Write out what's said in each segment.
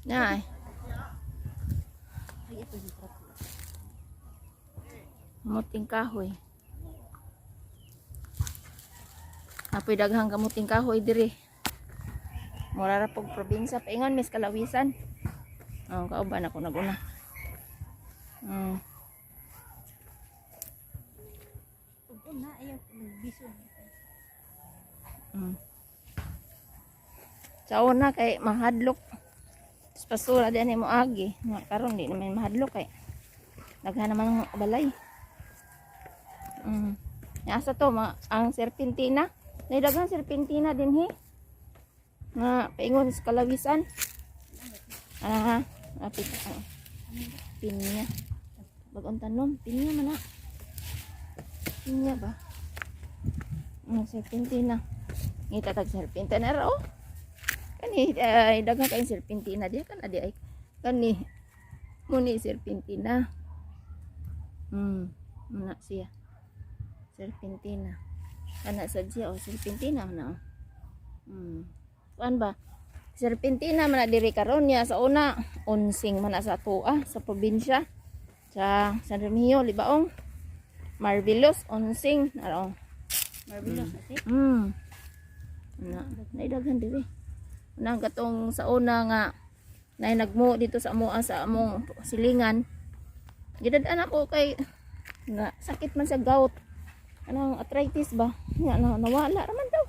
Na. Ay, ito yung trap. Kamuting kahoy. Apoy daghang kamuting kahoy diri. Mura ra pog probinsya paingon mis Kalawisan. Oh, kauban ako naguna. Ug una ayaw nagbiso. Sa una kay mahadlok. Tapos pasura din mo agi. Nga karon di naman mahadlok kay daghan naman ang balay. Asa to mga, ang serpentina. Nay daghan serpentina dinhi. Nga paingon sa Kalawisan. Ah, apit ah. Pinya. Bagong tanom, pinya man na. Pinya ba? Ang serpentina. Ngita tag serpentina ra oh. Kani ay daghan kay serpentina diha kan adi ay kani muni serpentina. Muna siya. Serpentina. Kana sa siya oh serpentina na oh. Kuan ba? Serpentina man na diri karon niya sa una onsing man na sa atoa sa probinsya sa San Remigio, Libaong. Marvelous onsing aron. Marvelous ate. Na, naidaghan diri. Unang katong sa una nga nay nagmo dito sa amoa sa among silingan. Gidad-an ako kay na sakit man sa gout. Anong arthritis ba? Nya na nawala ra man daw.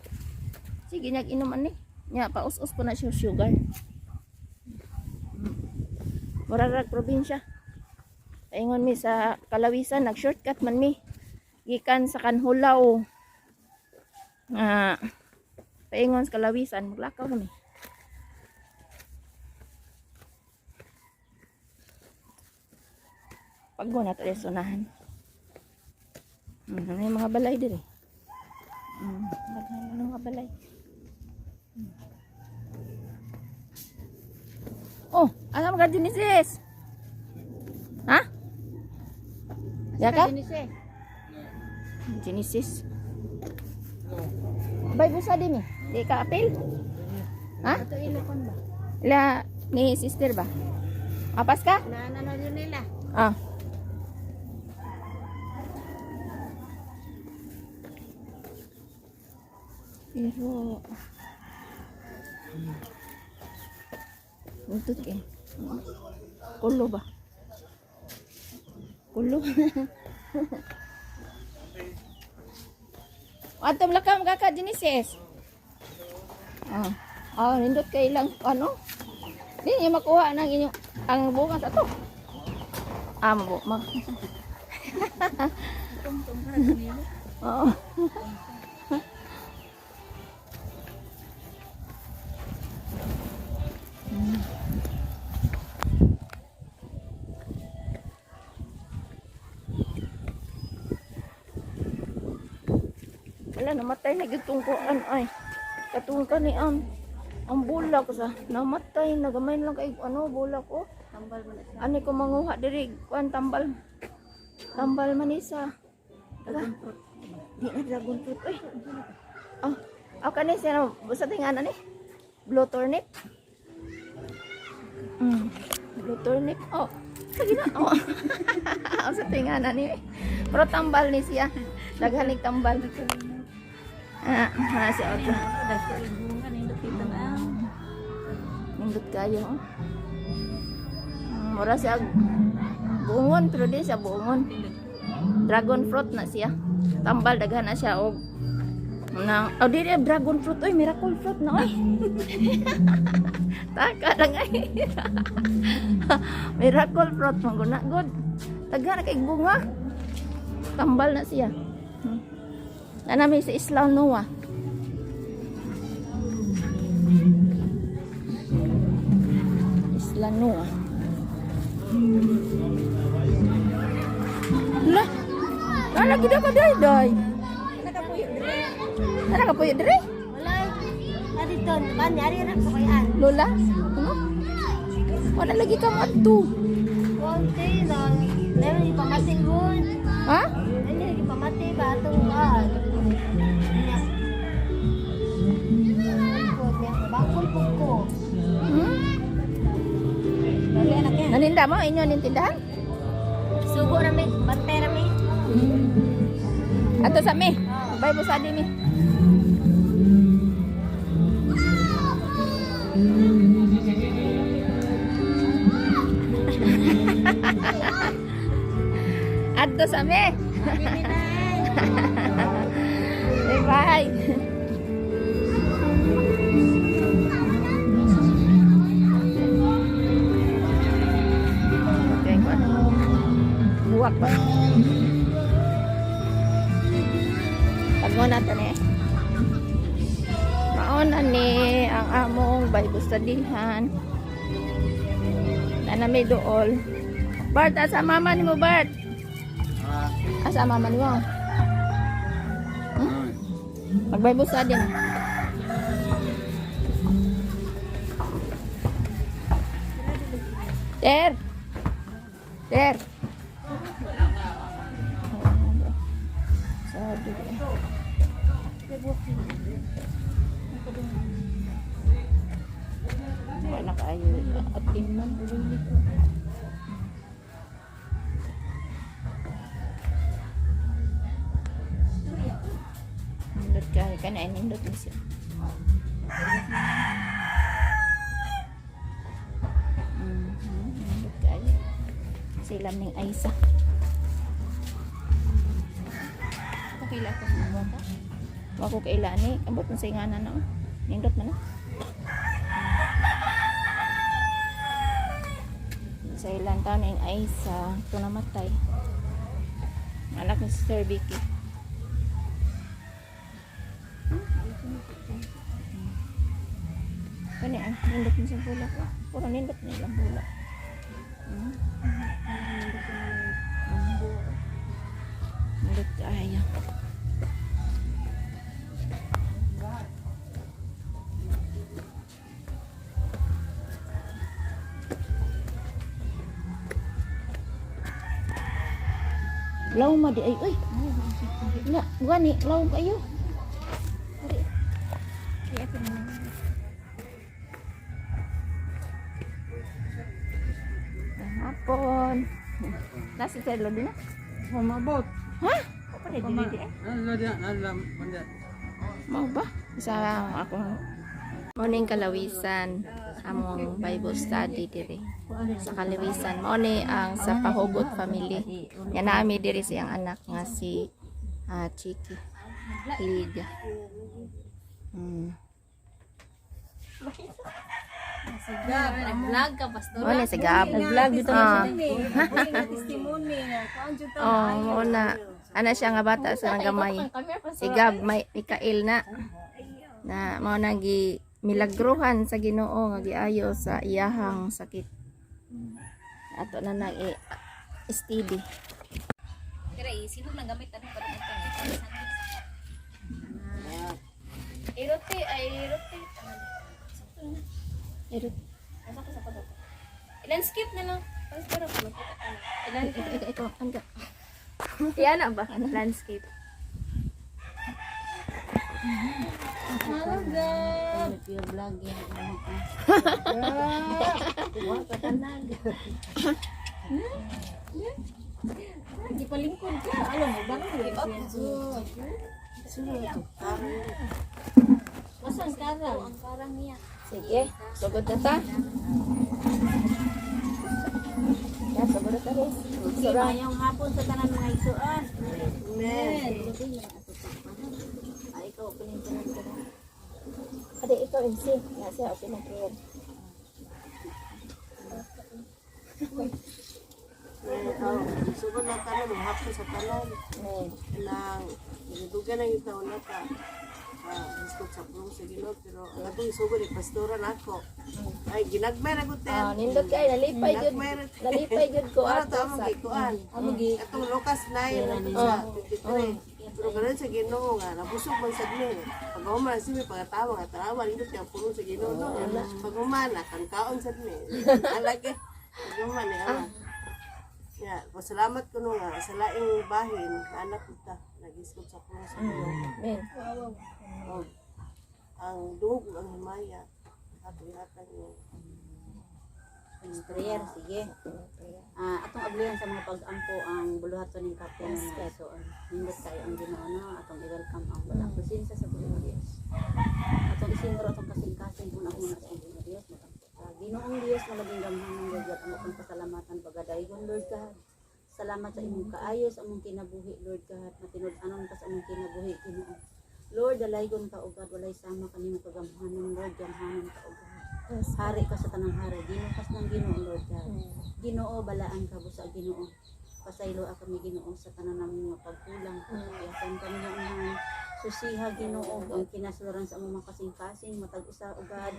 Sige nag inom ani. Nya paus-us po na siya sugar. Mura ra probinsya. Paingon mi sa Kalawisan nag shortcut man mi. Gikan sa Kanhulaw. Nga paingon sa Kalawisan maglakaw kami. Paggo na to sa unahan. May mga balay diri. Daghan na mga balay. Oh, alam ka Genesis? Ha? Ya ka? Genesis. Genesis. Bay busa din eh. Di ka apil? Ha? Ato ilokon ba? Ila ni sister ba? Apas ka? Na na yun nila. Ah. Pero ito eh. Kulo ba? Kulo. Ato lakam kaka Genesis. Ah. Ah, nindot kay lang ano? Di niyo makuha ng inyong ang bukas ato. Ah, mabo ma. Oo. Wala, namatay na gyud tong kuan ay. Katong kani ang bulak sa namatay na gamay lang kay ano bulak oh. Tambal mo na siya. Ani ko manguha diri kuan tambal. Tambal man isa. Dragon fruit. Di na dragon fruit oy. Oh, oh kani siya no, basta tinganan ni. Blue turnip. Blue turnip. Oh. Lagi na. Oh. Ang sa tinganan ni. Pero tambal ni siya. Daghanig tambal. Ah, ah si Otto. Dagko bunga nindot kita na. Nindot kayo. Oh. Mura siya buongon pero di siya buongon. Dragon fruit na siya. Tambal daghan na siya og na oh di di, dragon fruit oy miracle fruit na oy. Taka lang ay. Miracle fruit man guna good. Daghan na kay bunga. Tambal na siya. Na nami sa Isla Noa. Isla Noa. Lah. Lala gid ka day day. Nakapuyo dire. Nara ka puyo dire? Wala. Ari ton, ban ari ra ko kayan. Lola? Ano? Wala lagi ka mo adto. Konti lang. Meron ipamati gun. Ha? Ano ipamati ba atong ah. Bakol po ko. Naninda mo inyo ning tindahan? Sugo rami, bantay rami. Ato sa mi. Bible study mi. Adto sa mi. Bye. Okay, kuan. Buwak ba? Pagmuna ta ni. Mauna ni ang among Bible studyhan. Na may dool. Bart, asa mama ni mo, Bart? Asa mama ni mo? Hmm? Mag Bible study na. Ter! Ter! Sabi ko. Wala kaayo at man. Nindot ka, kana nindot ni siya. Nindot kaayo. Sila ning Aisa. Okay lang kung mo ka. Wa ko kaila ni, ambot man sa ingana na. Oh. Nindot man na. Sa ilang taon na yung Aisa, ito namatay. Anak ni Sister Vicky. Kani ah, nindot mo sa bulak. Oh. Puro nindot na ilang bulak. Hmm. Nindot kaayo. Law ma di ay uy. Na, gani law kayo. Hapon. Nasa sa lodi na? Pumabot. Ha? Mau ba? Sa ako. Morning kalawisan among Bible study diri sa kalawisan. Mao ni ang sa Pahugot family. Nga naami diri siyang anak nga si Chiki Liga. Nag-vlog ka, pastor. Mao ni si Gab. Nag-vlog dito Ah. Testimony na kuan jud Oh, mao na. Ana siya nga bata sa gamay. Si Gab may Mikael na na mao na gi milagrohan sa Ginoo nga giayo sa iyahang sakit. Ato na nang i steady. Pero sino lang gamit anong karon ito? Irote ay irote. Irot. Asa ko sa pato. I-landscape na lang. Pastor ako makita ka na. Ilan Ikaw, ikaw, ikaw, angga. Yan ba? Landscape. Gipalingkod ka. Alam mo ba Masan karang? Ang karang niya. Sige, sugod na ta. Ya, sugod na ta guys. Okay, mayong hapon sa tanan mga isuan. Amen. Ay, ikaw, opening ka na. Ate, ikaw, MC. Nga siya, open ang prayer. Sugod na tanan, hapon sa tanan. Amen. Nang dugan ang itaw na ta. Gusto sa pulong sa Ginoo pero ang atong isugod ni pastora nako. Ay ginagmay ra gud Ah, nindot kay nalipay jud. Nalipay jud ko Para ato ta among sa gikuan. Atong Lucas 9 sa 53. Pero karon sa Ginoo nga nabusog man sad mi. Pag human si mi pagatawa nga tarawa nindot ang pulong sa Ginoo no. Pag human kan kaon sad mi. Alagi. Pag human ni ama. Ya, pasalamat ko no nga sa laing bahin anak ko ta nagisgot sa pulong sa Ginoo. Amen. Og ang dungog ug ang himaya ato ihatag niya. Prayer, sige. Atong ablihan sa mga pag-ampo ang buluhaton ning kape nga igsoon. Nindot kayo ang Ginoo, no? Atong i-welcome ang walang presensya sa Ginoo Dios. Atong isingro atong kasing-kasing kung ako na sa Ginoo Dios magampo ta. Ginoong Dios nga labing gamhanan, Lord God, ang atong pasalamatan pagadaygon, Lord God. Salamat sa imong kaayo sa among kinabuhi, Lord God. Matinud-anon ka sa among kinabuhi, Ginoo. Lord, dalaygon ka, O God, walay sama kanimo kagamhanan, Lord, gamhanan ka, O God. Hari ka sa tanang hari, Ginoo kas ng Ginoo, Lord God. Ginoo, balaan ka busa, Ginoo. Pasaylo a kami, Ginoo, sa tanan naming mga pagkulang. Pagkapiyasan kami nga amahan. Susiha, Ginoo, ang kinasuluran sa among mga kasing-kasing, matag usa, O God.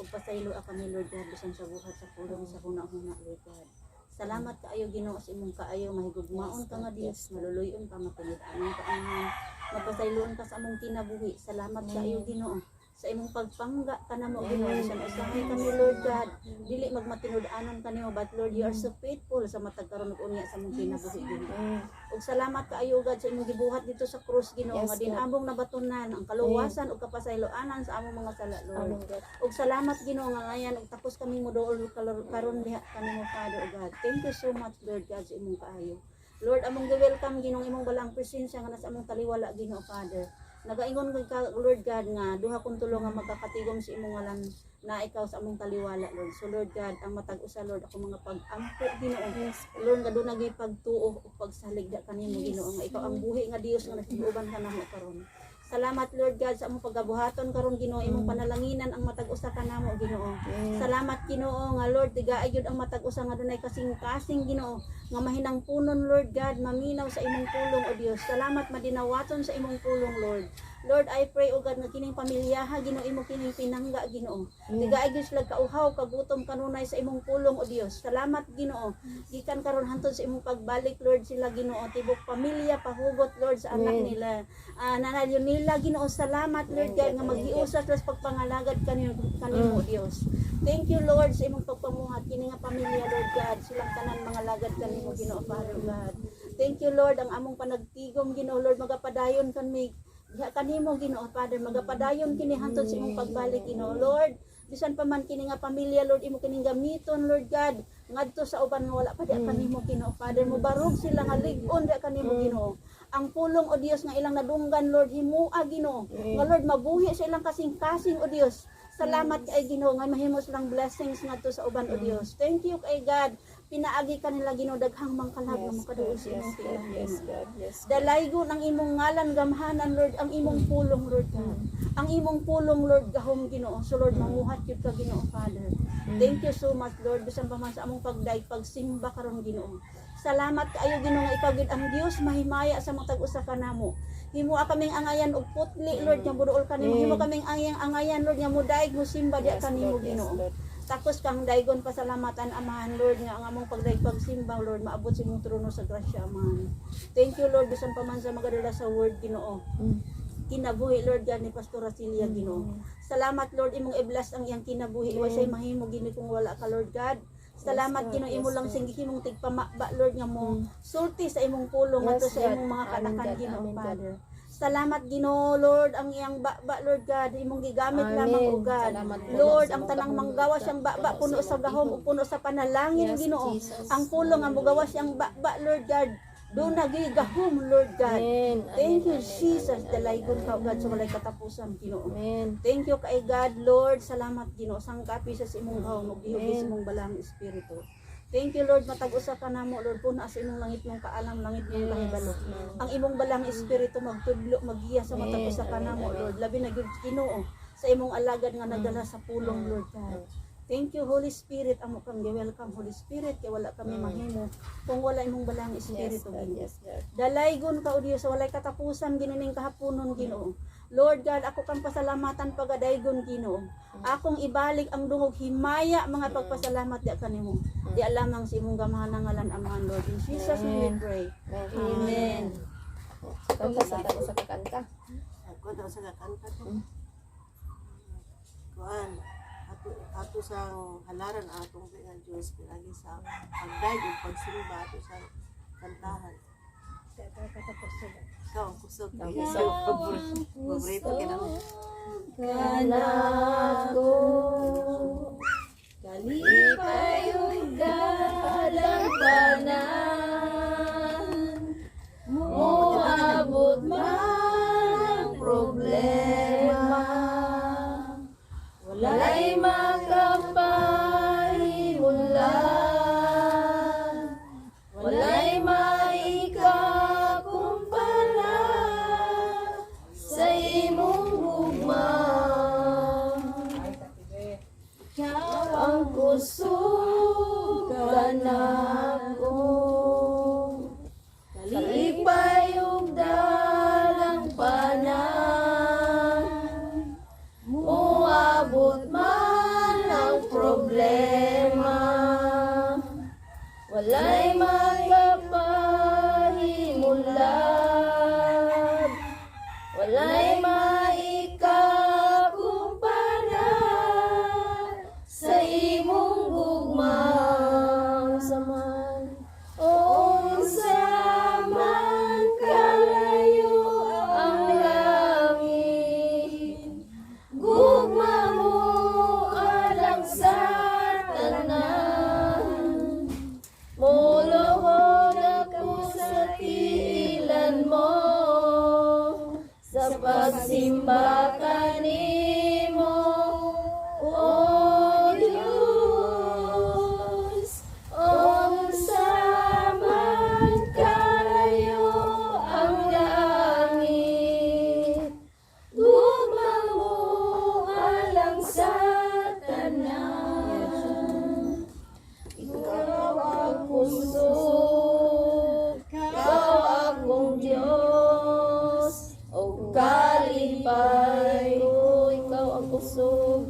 Ug pasaylo a kami, Lord God, bisan sa buhat sa pulong sa huna-huna, Lord God. Salamat kaayo, Ginoo, sa imong kaayo mahigugmaon ka nga Dios, maluluyon ka, matinid-anon ka, amahan. Mapasayloon ka sa among kinabuhi. Salamat kaayo, Ginoo, sa imong pagpangga kanamo, Ginoo, bisan usahay kami, Lord God, dili magmatinud-anon kanimo, but Lord, you are so faithful sa matag karon ug unya sa among kinabuhi, Ginoo. Ug salamat kaayo, God, sa imong gibuhat dito sa krus, Ginoo, nga Yes, God. din among nabatunan ang kaluwasan ug kapasayloanan sa among mga sala, Lord. Amen, God. Ug salamat, Ginoo, nga ngayan ug tapos kami moduol karon diha kanimo, Father God. Thank you so much, Lord God, sa imong kaayo. Lord, among gi-welcome, Ginoo, imong balang presensya nga nasa among taliwala, Ginoo Father. Nagaingon gud ka, Lord God, nga duha kung tulo nga magkakatigom sa imong ngalan na ikaw sa among taliwala, Lord. So Lord God, ang matag usa, Lord, ako mga pag-ampo, Ginoo. Lord, nga doon naging pagtuo ug pagsalig da kanimo, Ginoo, nga ikaw ang buhi nga Dios nga nagsiuban ka namo karon. Salamat, Lord God, sa among pagabuhaton karon, Ginoo, imong panalanginan ang matag usa kanamo, Ginoo. Salamat, Ginoo, nga Lord tigaa gyud ang matag usa nga dunay kasing-kasing, Ginoo, nga mahinangpunon, Lord God, maminaw sa imong pulong, o Dios. Salamat madinawaton sa imong pulong, Lord. Lord, I pray, O God, nga kining pamilyaha, Ginoo, imo kining pinangga, Ginoo. Tigaa gyud sila kauhaw, kagutom kanunay sa imong pulong, o Dios. Salamat, Ginoo. Gikan karon hantod sa imong pagbalik, Lord, sila, Ginoo, tibok pamilya pahugot, Lord, sa anak nila. Nanalyo nila, Ginoo, salamat, Lord God, nga maghiusa sila sa pagpangalagad kanimo, o Dios. Thank you, Lord, sa imong pagpamuhat kini nga pamilya, Lord God, silang tanan mga lagad kanimo, Ginoo, Father God. Thank you, Lord, ang among panagtigom, Ginoo, Lord, magapadayon kami diha kanimo, Ginoo Father, magapadayon kini hantod sa imong pagbalik, Ginoo, Lord. Bisan pa man kini nga pamilya, Lord, imo kining gamiton, Lord God, ngadto sa uban nga wala pa diha kanimo, Ginoo Father, mobarog sila nga lig-on diha kanimo, Ginoo. Ang pulong, o Dios, nga ilang nadunggan, Lord, himua, Ginoo, nga Lord mabuhi sa ilang kasing-kasing, o Dios. Salamat kay Ginoo nga mahimo silang blessings ngadto sa uban, o Dios. Thank you kay God, pinaagi kanila, Ginoo, daghang mangkalag nga makaduol sa imong tiyan, Yes, Ginoo. God. Yes. Dalaygon ang imong ngalan, gamhanan, Lord, ang imong pulong, Lord God. Ang imong pulong, Lord, gahom, Ginoo. So Lord, manguhat gyud ka, Ginoo Father. Thank you so much, Lord, bisan pa man sa among pagday pagsimba karon, Ginoo. Salamat kaayo, Ginoo, nga ikaw gyud ang Dios mahimaya sa matag usa kanamo. Himoa kaming angayan og putli, Lord, nga buduol kanimo. Himo kaming angayang angayan, Lord, nga mudaig mo simba diha kanimo, Lord, yes, Ginoo. Lord. Tapos kang daygon pasalamatan, Amahan, Lord, nga ang among pagdayeg pagsimba, Lord, maabot sa imong trono sa grasya, Amahan. Thank you, Lord, bisan pa man sa magadala sa word, Ginoo. Kinabuhi, Lord God, ni Pastora Celia, Ginoo. Salamat, Lord, imong i-bless ang iyang kinabuhi. Wa say mahimo, Ginoo, kung wala ka, Lord God. Salamat, God. Ginoo, imo Yes, lang God. sing gihimong tigpamaba, Lord, nga mo sulti sa imong pulong Yes, ngadto sa God. imong mga Amen, kanakan, God. Ginoo, Amen, God. Father. Salamat, Ginoo, Lord, ang iyang baba, Lord God, imong gigamit Amen. lamang o God. Salamat po, Lord, sa ang imong tanang gahom, manggawa Lord siyang God. baba Puno puno sa sa imong gahom tihog. ug puno sa panalangin, Yes, Ginoo. Jesus. Ang pulong ang mugawa siyang baba, Lord God. Doon nagigahom, Lord God. Amen. Thank you, Amen, amen, Jesus. amen, Dalaygon ka, amen. God, sa walay katapusan, Ginoo. Amen. Thank you kay God, Lord. Salamat, Ginoo. Sangkapi sa imong gahom ug gihugi sa Amen. imong balang espiritu. Thank you, Lord. Matag usa ka namo, Lord. Puna sa imong langit mong kaalam, langit mong kahibalo. Ang imong balang espiritu magtudlo, magiya sa matag Amen. usa ka Amen. namo, Amen. Lord. Labi na gyud, Ginoo, sa imong alagad nga nagdala sa pulong, Lord God. Thank you, Holy Spirit. Amo kang gi-welcome, Holy Spirit. Kay wala kami mahimo kung wala imong balang Yes, espiritu, God. Ginoo. Yes, God. Dalaygon ka, O Diyos, sa walay katapusan, ginuning kahaponon, Ginoo. Lord God, ako kang pasalamatan pagadaygon, Ginoo. Akong ibalik ang dungog himaya mga pagpasalamat di kanimo. Di alamang sa imong gamhanan ngalan, Amahan, Lord. In Jesus' name we pray. Amen. Kanta sa tako sa kakanta. Ako daw sa kakanta to. Kuan, ato ato sang halaran ang atong nga Dios pinagi sa pagdayeg ug pagsimba ato sa kantahan. Ikaw ang kusog. Ikaw ang paborito kinahanglan. Kanako, kalipay. kusog kanako. Kalipay ug dalang panan, muabot man ang problema, walay magkapahimulag, walay maikakumpara sa imong gugma. Unsa man, unsa man kalayo ang langit, gugma mo alang sa tanan. Muluhod ako sa tiilan mo, sa pagsimba kanimo, O Diyos. Unsa man kalayo ang langit, gugma mo alang sa tanan. Ikaw ang kusog, ikaw akong Diyos, o kalipay ko. Ikaw ang kusog,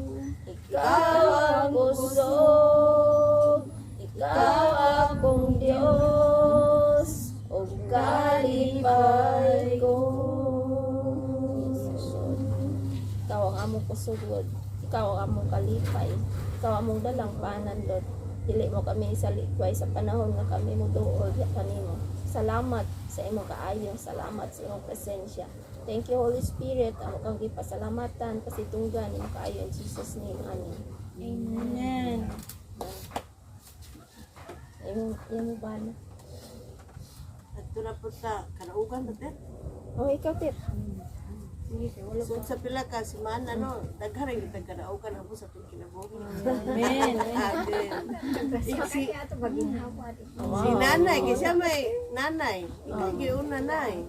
ikaw ang kusog, ikaw akong Diyos, o kalipay ko. Jesus, Lord. Ikaw ang among kusog, Lord. Ikaw ang among kalipay. Ikaw ang among dalang panan, Lord. Dili mo kami isalikway sa panahon nga kami mo duol kanimo. Salamat sa imong kaayo, salamat sa imong presensya. Thank you, Holy Spirit. Amo kang gipasalamatan, pasitunggan imong kaayo in Jesus' name. Amen. Amen. Imong ba na? At na po sa kanaugan natin. Oh, ikaw, Tir. So, sa pila ka semana no, daghan ra gyud tag kanaugan ako sa atong kinabuhi. Amen. Amen. Si, Ato maginhawa dito. si nanay, kay siya may nanay. Ikaw giuna nay.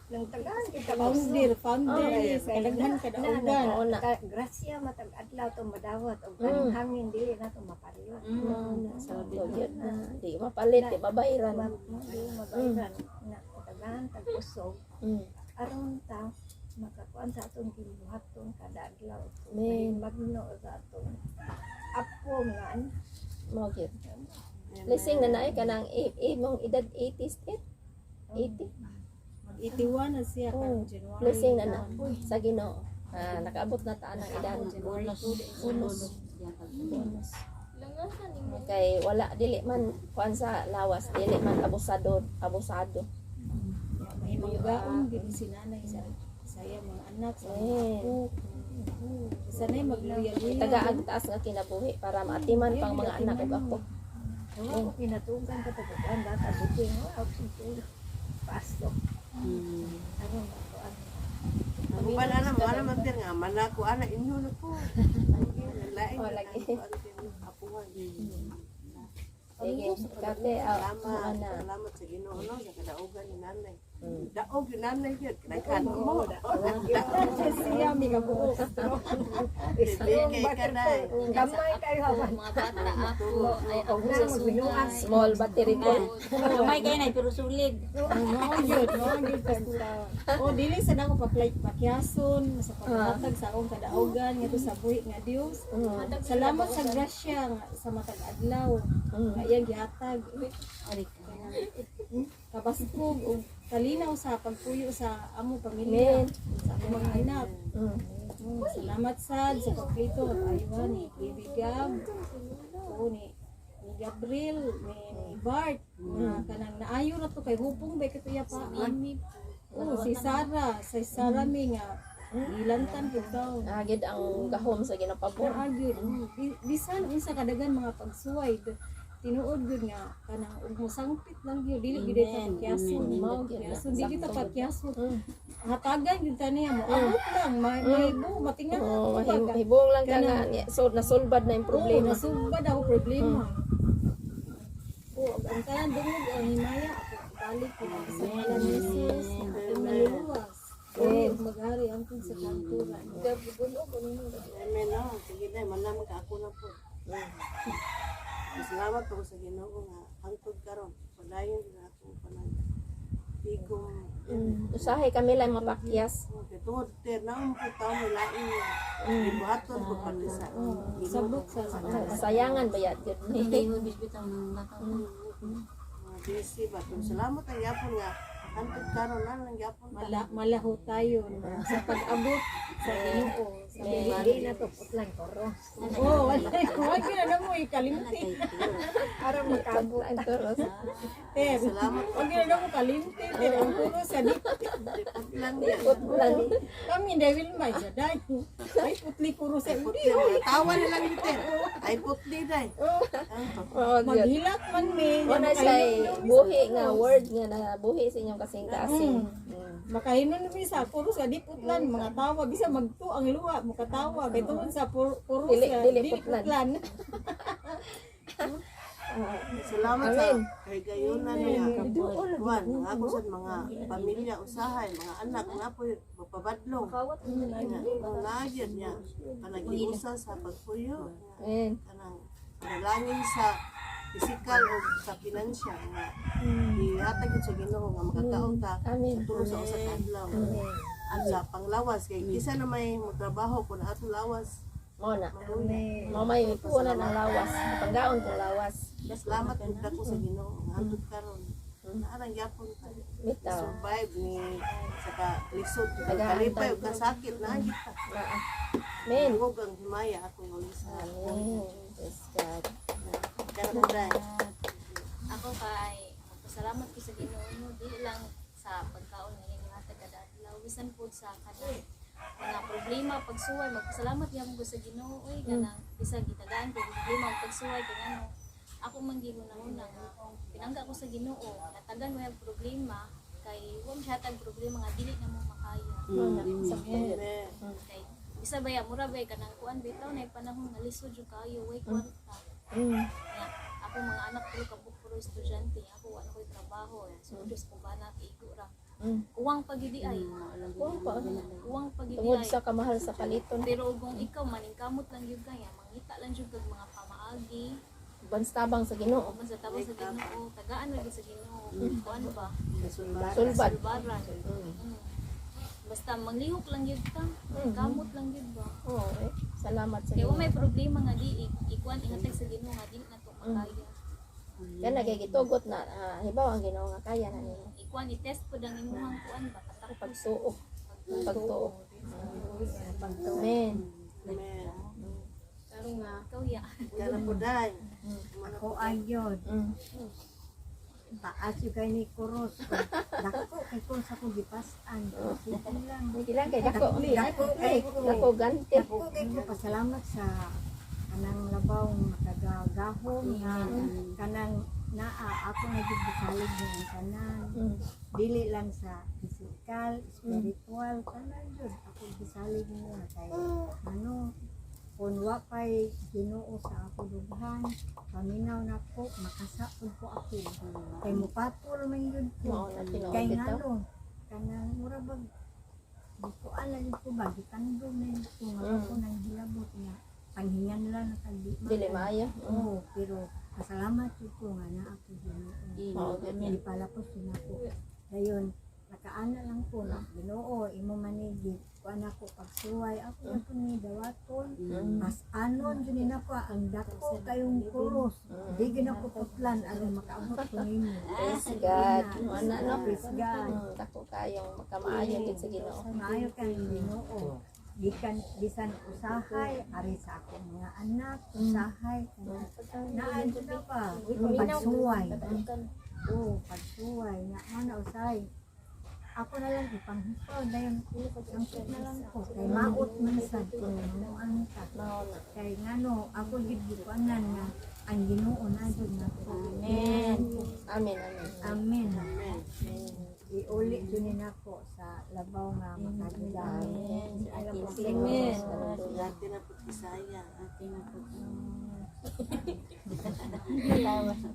Nang tagaan kita. Founder, founder. Sa kalaghan kadaugan. Oo na. Grasya matag adlaw to madawat og kaning hangin dili na to mapariyo. Sabi yun na. Di mapalit, di mabayran. Dili mabayran na tagaan tag kusog aron ta makakuan sa atong gibuhaton kada adlaw. Amen. Magno sa atong apo nga ano. Mao gyud. Blessing na naay kanang imong edad 80s, Tir. 80. Mag-81 na siya karong January. Blessing na na sa Ginoo. Ah, nakaabot na ta ang edad. January 2. Bonus. Bonus. Kay wala, dili man kuan sa lawas, dili man abusado, abusado. May manggaon gid si nanay sa saya mga anak sa mga Amen. apo. Sanay magluya-luya. Tagaag taas nga kinabuhi para maatiman pang mga anak ug ako. Wala ko kinatugan ka pagkuan bata buking wa ako tulog. Pasok. Aron makuan. Ang uban ana mo ana man tir nga manako ana inyo na po. Lain Oh, lagi. Apuhan. Sige, kate, ah, Salamat, ana. salamat sa Ginoo no sa kadaugan ni nanay. Daog yun nanay yun, kinaghan mo. Siya mi kabuok. Bigay ka na. Gamay kayo hawan. Mga bata ako ay ako sa sungay. Small battery po. Gamay kayo na, pero sulit. Mao gyud, mao gyud basta. O dili sa nako paplay pakyason sa paghatag sa akong kadaugan ngadto sa buhi nga Dios. Salamat sa grasya nga sa matag adlaw nga iyang gihatag. Kabaskog ug kalinaw sa pagpuyo sa amo pamilya, sa among mga anak. Salamat sad sa pagplito at ayuhan ni Baby Gab, o ni Gabriel, ni Bart, na kanang naayo na to kay hupong ba katuya pa. Oh, si Sarah mi nga gilantan pud taon. Agid ang gahom sa ginapabor. Naa gyud. Bisan unsa kadagan mga pagsuway, tinuod gyud nga kanang ug mosangpit lang gyud, dili gyud ta pagkiyason. Mao gyud na. Pagkiyason, dili ta pagkiyason. Hatagan gyud ta niya mo. Abot lang, may may bu matinga. Oh, hibong lang ka nga so nasulbad na yung Problema. problema. Nasugba daw problema. Oo, ang tanan dungog ang himaya ako balik ko sa ngalan ni Jesus na atong naluluwas. Dili ug maghari ang sa kanturan. Amen no. Sige na, manamag ako na po. Salamat po sa Ginoo nga hangtod karon. Padayon na akong panag tigom. Usahay kami lang mapakyas. Kay tungod ter naon po tao may lain nga gibuhaton po pati sa Sabot sa Sayangan ba yat yun ni? Hindi mo bisbitaw ng lakaw. Mga busy ba. Pero salamat ang yapon nga hangtod karon na lang yapon ta. Malaho tayo no, sa pag-abot sa Ginoo. Sa Hindi na to putlan koros. Oh, wala wala na mo ikalimti. Aron makabot. Ang turos. Ter, Salamat. wag na mo kalimti. Ter, ang puro sa di. Lipot lang yan. Putlan. Kami devil may jaday. Ay putli kuro sa Putli. hindi. Mga tawa na lang dito. Ay putli day. Oo, gyud. Maghilak man mi. Wala siya buhi nga word nga nabuhi sa inyong kasing-kasing. Makahinon mi sa puro sa di putlan mga tawa bisa magtu ang luha mukatawa kay tungod sa puro, puro sa Dili dili putlan. putlan. Salamat sa Amen. kahigayunan nga. Kuan, ang ako sa mga pamilya usahay, mga anak nga po magpabadlong. Nga nagyan niya panag-iusa sa pagpuyo. Amen. Kanang panalangin sa pisikal o sa pinansya nga ihatag yun sa Ginoo nga makakaon ta Amen. sa tulo sa usa ka adlaw. At sa panglawas kay kisa na may magtrabaho kun atong lawas Mo na. maluya. Mo may punan ang lawas. Panggaon kong lawas. Salamat pud ako sa Ginoo nga hangtod karon. Naarang gyapon ta. Bitaw. Survive ni saka lisod Tagaan kalipay ug kasakit na gyud ta. Amen. Tungog ang himaya akong ulisa. Amen. Praise God. Kana day. Ako kay magpasalamat ko sa Ginoo no dili lang sa pagkaon nga inyong hatag kada adlaw bisan pud sa kanang mga problema pagsuway, magpasalamat gyud ko sa Ginoo oy, kanang bisan gitagaan ko problema ug pagsuway kay ngano ako man gihuna-huna nga pinangga ko sa Ginoo natagan mo yung problema kay wa man siya hatag problema nga dili na mo makaya. Mo na. Sakto yun. Amen. Kay bisa baya mura bay kanang kuan bitaw na panahon nga lisod jud kaayo, way kwarta. Ya, ako mga anak ko kabuk puro estudyante, ako wala ko'y trabaho. So Diyos ko bana igo ra. Kuwang pagidi ay. Kuwang pa. Kuwang pagidi Tungod ay. sa kamahal sa paliton. Pero kung ikaw maningkamot lang gyud kaya, mangita lang jud kag mga pamaagi, Banstabang sa Ginoo. uban sa tabang sa Ginoo, tagaan ra gyud sa Ginoo, kuan ba? Sulbad. Sulbaran. Basta manglihok lang gyud ka, kamot lang gyud ba. Oo, eh. Salamat sa Kaya wa Ginoo. may problema nga di ikuan ingatag sa Ginoo nga dili na to makaya. Yan nagigitugot na hibaw ang Ginoo nga kaya na nimo. Ikuan i-test pud ang imuhang kuan ba katakos. Pagsuok. Pagtuok. Amen. Amen. Karon nga ikaw ya. Kana po day. Ako ayod. Taas yung kay ni Kuros. Dako kay ko sa kong gipas-an. Sige lang. Hindi lang kay dako. Dako kay ko. Dako ganti. Dako kay ko pasalamat sa kanang labaw makagagahom nga kanang naa ako na gid gisalig niya ang tanan. Dili lang sa physical, spiritual, tanan jud ako gisalig niya kay ano kung wa pay Ginoo sa ako dughan, paminaw nako makasapod ko ako. Kay mupatol man jud ko. Mao na tinuod Kay bitaw. ngano kanang mura bag di ko alam ko ba gitandog na yun ko nga ako nang hilabot nga panghinganlan na kag di Dili maayo. Oo, pero pasalamat jud ko nga naa ako Ginoo. Mao gyud. Hindi pala po sinako. Dayon, nakaana lang ko na Ginoo imo manigi kuan ako pagsuway ako na po ni dawaton. Mas anon jud ni nako ang dako kayong kuros. Di gyud ako putlan aron makaabot ko nimo. Praise God. Mao na no. Praise God. Dako kayong makamaayo gid sa Ginoo. Maayo kang Ginoo. Gikan bisan usahay ari sa akong mga anak usahay naa jud na pa pagsuway. Oo, pagsuway nga mo na usahay. Ako na lang ipanghisod dayon sangkot na lang ko kay maot man sad ko mamuan ka. Mao na. Kay ngano ako gid gikuanan nga ang Ginoo na jud nako. Amen. Amen. Amen. Amen. Amen. Iuli jud ni nako sa labaw nga makagidaan. Amen. Dati na po Bisaya.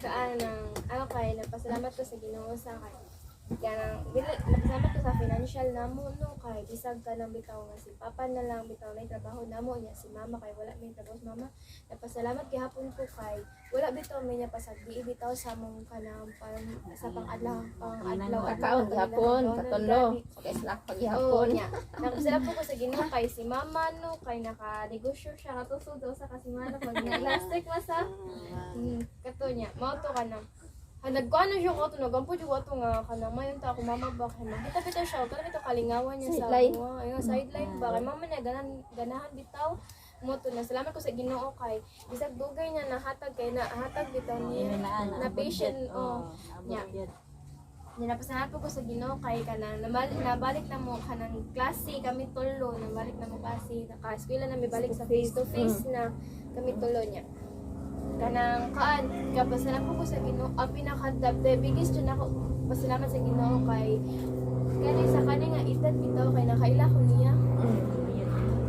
Kaan ang ako kay nagpasalamat ko sa Ginoo sa kay Kanang dili nagpasalamat ko sa financial namo, no, kay bisag kanang bitaw nga si papa na lang bitaw na trabaho namo niya, si mama kay wala may trabaho si mama. Napasalamat gihapon ko kay wala bitaw may niya pasagdi bitaw sa among kanang pang sa pang-adlaw pang-adlaw. Kakaon gihapon, katulo. Okay, snack pa Oo, gihapon. niya. Nagpasalamat po ko sa Ginoo kay si mama, no, kay naka-negosyo siya katusod daw sa kasimana pag last week masa. Kato niya, mao to ka na. Ha, nagkuano siya ko to, nagampo siya ko to nga kanang mayon ta ako mama ba kay makita bitaw siya, kana bitaw kalingawan niya sa Sideline. mga ayun sideline ba kay mama niya ganahan ganahan bitaw mo to na salamat ko sa Ginoo kay bisag dugay niya nahatag kay nahatag bitaw niya na patient, oh. Niya. Ninapasalamat po ko sa Ginoo kay kanang nabalik na mo kanang klase kami tulo, nabalik na mo klase, naka-eskwela na mi balik sa face to face na kami tulo niya. Kanang kaan, kapasalamat po ko sa Ginoo, ang pinaka the biggest jud ako pasalamat sa Ginoo kay kani sa kani nga edad bitaw kay nakaila ko niya.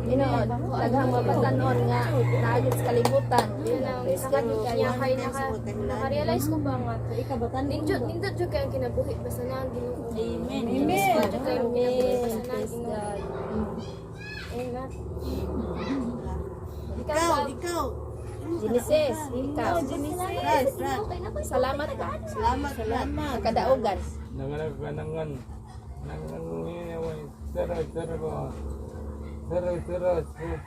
Inoon, daghang mabatanon nga naagit sa kalibutan. Kanang Praise sa God. kani niya kay naka-realize ko ba nga Ikabatan nindot nindot jud kay ang kinabuhi basta na ang Ginoo. Amen. Amen. Nindot jud kay ang kinabuhi basta na ang Praise Ginoo. God. Amen. Ikaw, ikaw. Genesis, ikaw. Brad, Brad. Salamat ka. Salamat, Brad. Sa kadaugan. Nanganang nanganang 0 0 0 0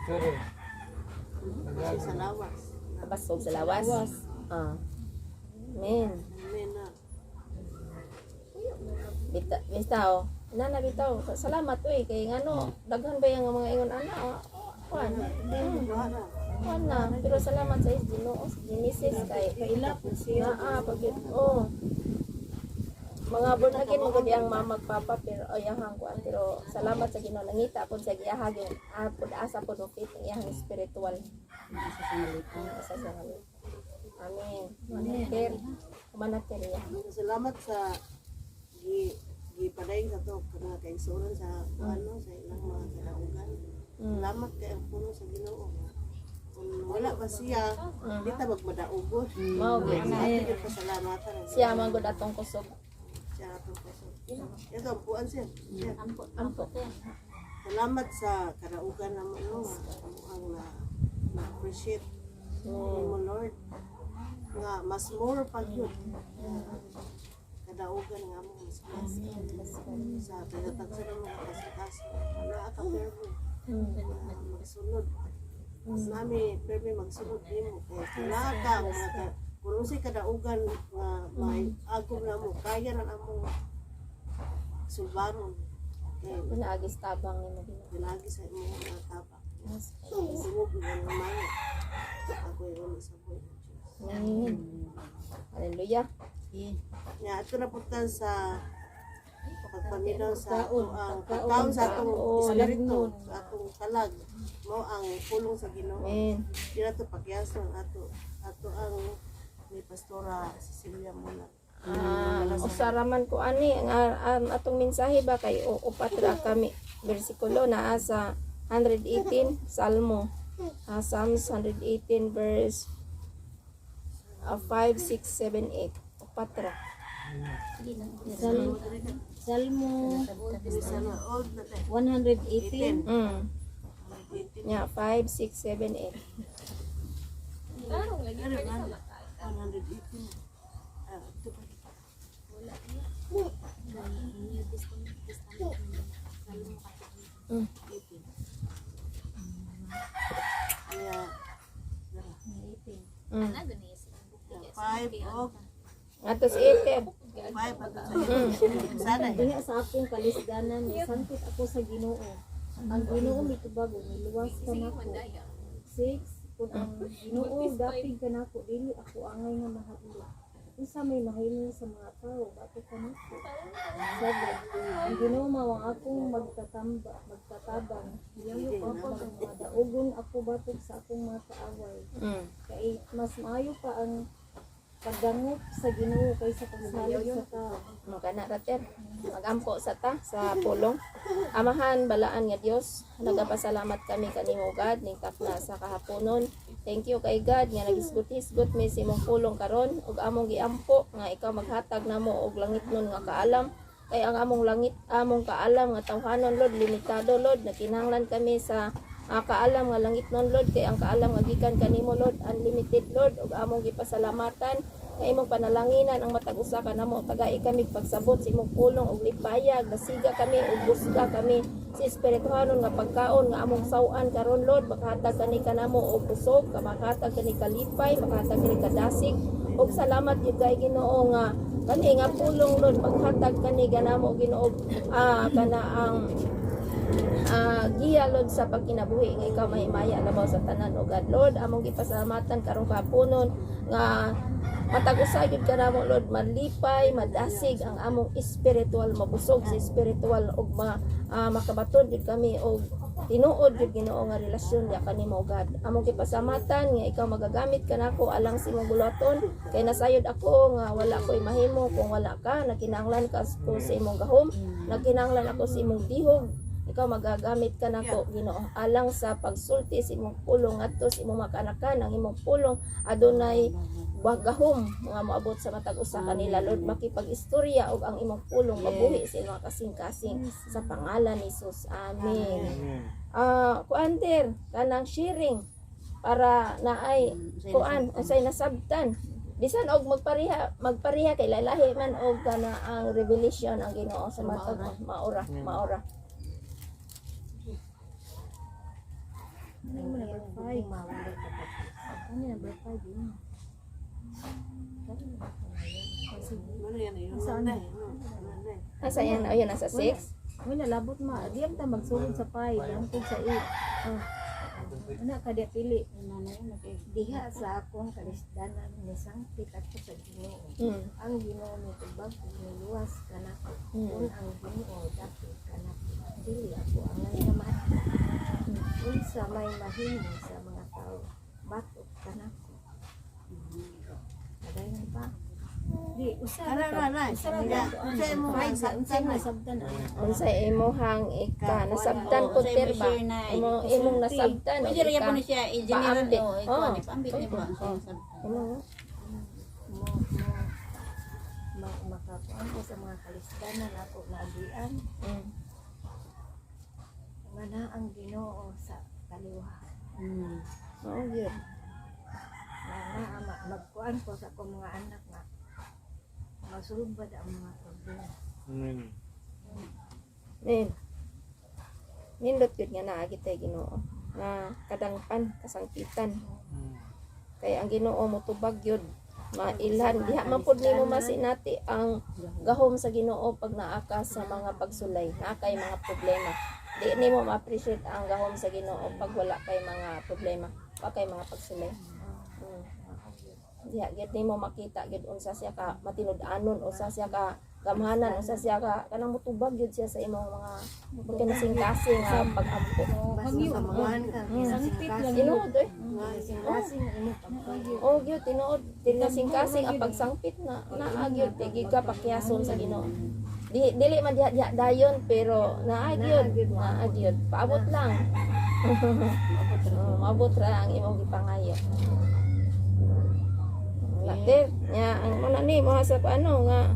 0. Sa lawas. Kabasog sa lawas. Ah. Amen. Amen na. Bita, bitaw. Nana bitaw. Salamat uy kay ngano daghan ba yung mga ingon ana? Ah, kuan. Wala. Kuan na. Pero salamat sa Ginoo sa Genesis kay Kaila po siya. naa pag oh. Mga born again mo gud ang mama ug papa pero ayahang kuan pero salamat sa Ginoo nangita pod sa giyahag yung pod asa pod og faith ang iyahang spiritual. Asa sa ngalit. Amen. Manater. Manater ya. Salamat sa gi gipadayong sa to kanang kaigsuonan sa ano sa ilang mga kadaugan. Salamat kay ang puno sa Ginoo. Kung wala pa siya, di ta magmadaugon. Mao gyud. Sa ato gyud pasalamatan. ang Siya man gud atong kusog. Siya atong kusog. Ito ang puan siya. Siya. Ampo. Salamat sa kadaugan namo, no, nga amo ang na, na-appreciate nimo, Lord, nga mas more pag yun kadaugan nga mo mas mas sa tagatagsa ng mga kasikaso naa ka permi nga magsunod nami permi magsunod nimo kay sila ka mga ka kung unsay kadaugan nga may agom namo kaya ra among sulbaron kay Pinaagis tabang nimo Ginoo. Pinagi sa imong mga tabak. Sumug nga naman. Ako yung sa buhay ng Diyos. Amen. Hallelujah. Nga, ato na punta sa pagpaminaw sa ato ang pagkaon sa atong espiritu, sa atong kalag, mo ang pulong sa Ginoo. Amen. Di na to pagyason ato ato ang ni Pastora Cecilia muna. Ah, usara man ko ani ang atong mensahe ba kay upat ra kami bersikulo naa sa 118 Salmo. Psalms 118 verse 5, 6, 7, 8. Upat ra. Salmo Bisan na old na tayo. 118. Nya 5, 6, 7, 8. Tarong lagi pwede sa mata. 118. Ah, ito pa. New Testament, Testament, Salmo 18. Kaya, Ano ni sa 5 og Ato sa 8. 5 ato sa Sana. Diha sa akong kalisdanan, sangkot ako sa Ginoo. Ang Ginoo mitubag ug miluwas kanako. 6. Kung ang Ginoo dapig kanako, dili ako angay nga mahadlok. Unsa may mahimo sa mga tawo batok kanako? 7. Ang Ginoo mao ang akong magtatamba, magtatabang. Giyayo ko ako ng mga daugon ako batok sa akong mga kaaway. Kay mas maayo pa ang pagdangop sa Ginoo kaysa pagsalig sa tao. Magana ra ter. Magampo sa ta sa pulong. Amahan balaan nga Dios, nagapasalamat kami kanimo God ning takna sa kahaponon. Thank you kay God nga nagisgot-hisgot mi sa imong pulong karon ug among giampo nga ikaw maghatag namo og langitnon nga kaalam. Kay ang among langit, among kaalam nga tawhanon, Lord, limitado, Lord. Nakinahanglan kami sa kaalam nga langit non, Lord, kay ang kaalam nga gikan kanimo, Lord, unlimited, Lord. Ug among gipasalamatan nga imong panalanginan ang matag usa kanamo. Tagai kami pagsabot sa imong pulong ug lipayag, nasiga kami ug busga kami sa espirituhanon nga pagkaon nga among saw-an karon, Lord. Makahatag kani kanamo og kusog, makahatag kani kalipay, makahatag kani kadasig. Ug salamat gyud kay Ginoo nga kani nga pulong, Lord, paghatag kani ganamo, Ginoo, kana ang giya, Lord, sa pagkinabuhi nga ikaw mahimaya labaw sa tanan, o God. Lord, among gipasalamatan karong kapunon nga matag usa gyud kanamo, Lord, malipay, madasig ang among espiritual, mabusog sa espiritual ug makabaton gyud kami og tinuod gyud, Ginoo, nga relasyon ya kanimo, God. Among gipasalamatan nga ikaw magagamit kanako alang sa imong buluhaton, kay nasayod ako nga wala ko'y mahimo kung wala ka. Nakinahanglan ka ko sa imong gahom, nagkinahanglan ako sa imong dihog. Ikaw magagamit ka nako, Ginoo, alang sa pagsulti sa imong pulong ngadto sa imong mga kaanakan. Ang imong pulong adunay gahom nga moabot sa matag usa kanila, Lord, makipag-istorya og ang imong pulong mabuhi sa imong kasing-kasing, sa pangalan ni Jesus. Amen. Amen. Kuan der kanang sharing para naay kuan, unsay nasabtan, bisan og magpareha magpareha, kay lalahi man og kana ang revelation ang Ginoo sa matag maura maura. Ano number 5? Ano number 5 yun? Ano yan yun? Saan? Ano na? Nasa yan, ayun, nasa 6. Uy, nalabot ma. Di ta magsugod sa 5, hangtod sa 8. Oh. Ana ka di pili. Diha sa akong kalisdanan nisangpit ako sa Ginoo. Ang Ginoo mitubag ug miluwas kanako. Kung ang Ginoo dapit kanako, dili ako angay nga maati. Unsa may mahimo sa mga tao, batok kanako. Padayon pa. Di usa Ara, ra ara, ka. Usa ra ara. ka. Unsay imong Five, nasabtan unsay na? nasabtan ana. Unsay imuhang ika nasabtan Oo, ko unsay ter mo ba share na, imo imong nasabtan Pwede og rin ika po na siya i-general paambit. o ikaw Oo. ni paambit ni mo ang sinasabtan. Imo Mo mo makakuan ko sa mga kalisdanan ako naagian nga na ang Ginoo sa kaliwa. Oo gyud. Na na magkuan ko sa akong mga anak nga masulbad ang mga problema. Amen. Nin. Nindot gyud nga naa kitay Ginoo nga kadangpan, kasangpitan. Kay ang Ginoo motubag gyud, mailhan. Diha man pud nimo masinati ang gahom sa Ginoo pag naa ka sa mga pagsulay, naa kay mga problema. Di nimo ma-appreciate ang gahom sa Ginoo pag wala kay mga problema, pa kay mga pagsulay. Diha gyud nimo makita gyud unsa siya ka matinud-anon, unsa siya ka gamhanan, unsa siya ka kanang mutubag gyud siya sa imong mga pagkanasing-kasing nga pag-ampo. Basta Sa mga ka. Sangpit lang yun. Tinuod eh. Kasing-kasing imo pagtuyo. Oh, gyud tinuod, tinasing-kasing ang pagsangpit na naa gyud di ka pakiyason sa Ginoo. Di dili man diha diha dayon, pero naa gyud, naa gyud. Paabot lang. Oh, maabot ra ang imong gipangayo. Later, nya ang muna ni mo sa ano nga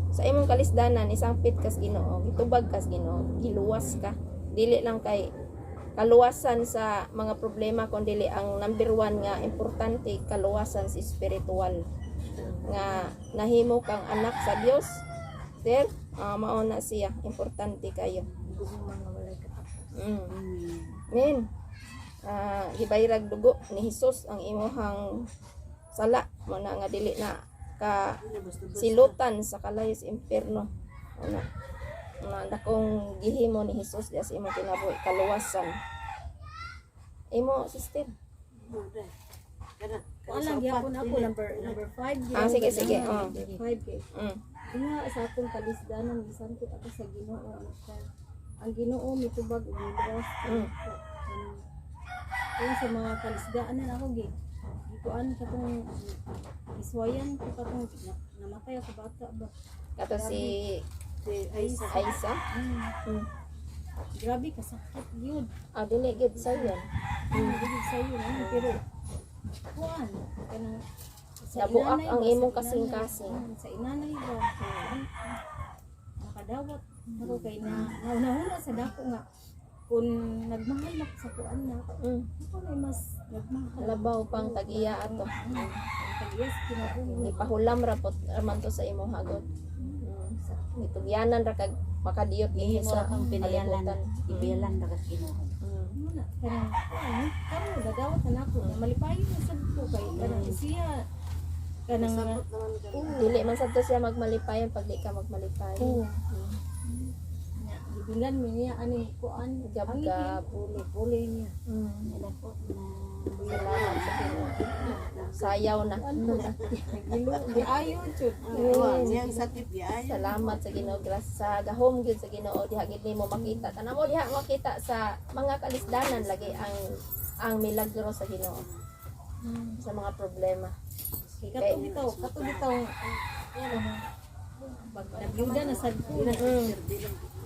sa imong kalisdanan isangpit kas Ginoo, gitubag kas Ginoo, giluwas ka. Dili lang kay kaluwasan sa mga problema, kun dili ang number one nga importante, kaluwasan sa spiritual nga nahimo kang anak sa Dios. Sir, mao na siya importante kayo. Gugma nga walay katapos. Men, gibayrag dugo ni Hesus ang imuhang sala mo na nga dili na ka silutan sa kalayo sa impierno. Ana na dakong gihimo ni Hesus diya sa imong kinabuhi, kaluwasan imo, sister. Kuan lang gyapon ako number number 5. Ah, sige, sige, oh. Number 5 kay. Nga sa akong kalisdanan gisangpit ako sa Ginoo ano siya. Ang Ginoo mitubag ug miluwas. Kung sa mga kalisdaanan ako gi gikuan katong iswayan ko katong namatay ako bata ba. Kato si Si Aisa. Aisa. Grabe kasakit gyud. Ah, dili gyud sa yan. Dili sayo na pero kuan kanang sa Nabuak inanay ang ba, sa imong inanay. kasing-kasing. Sa inanay ba. Kuan. Nakadawat ako kay na naunahuna sa dako nga kung nagmahal na ko sa kuan na ako may mas nagmahal. Labaw pang tag-iya ato. Tag-iya sa Ginoo. Gipahulam ra pot man to sa imong hagot. Gitugyanan ra kag makadiyot dinhi Gihimo sa ra kang pinayalan, kalibutan. ibiyalan ra kas Ginoo. Muna kanang kuan karon nadawat na nako na malipayon na sad ko kay kanang siya kanang Sabot naman ka. Dili man sad to siya magmalipayon pag di ka magmalipayon. Oo. Nya, gibilan mi niya aning kuan Gab-gab. puli puli niya. Dako na. Salamat sa Ginoo. Sayaw na. Kuan ko nagilo di ayo jud. Wa, niyang sakit di ay. Salamat sa Ginoo grass sa gahom gyud sa Ginoo diha gid nimo makita. Tanan mo diha makita sa mga kalisdanan lagi ang milagro sa Ginoo sa mga problema. Kay kato bitaw pag nagyuda na sad ko na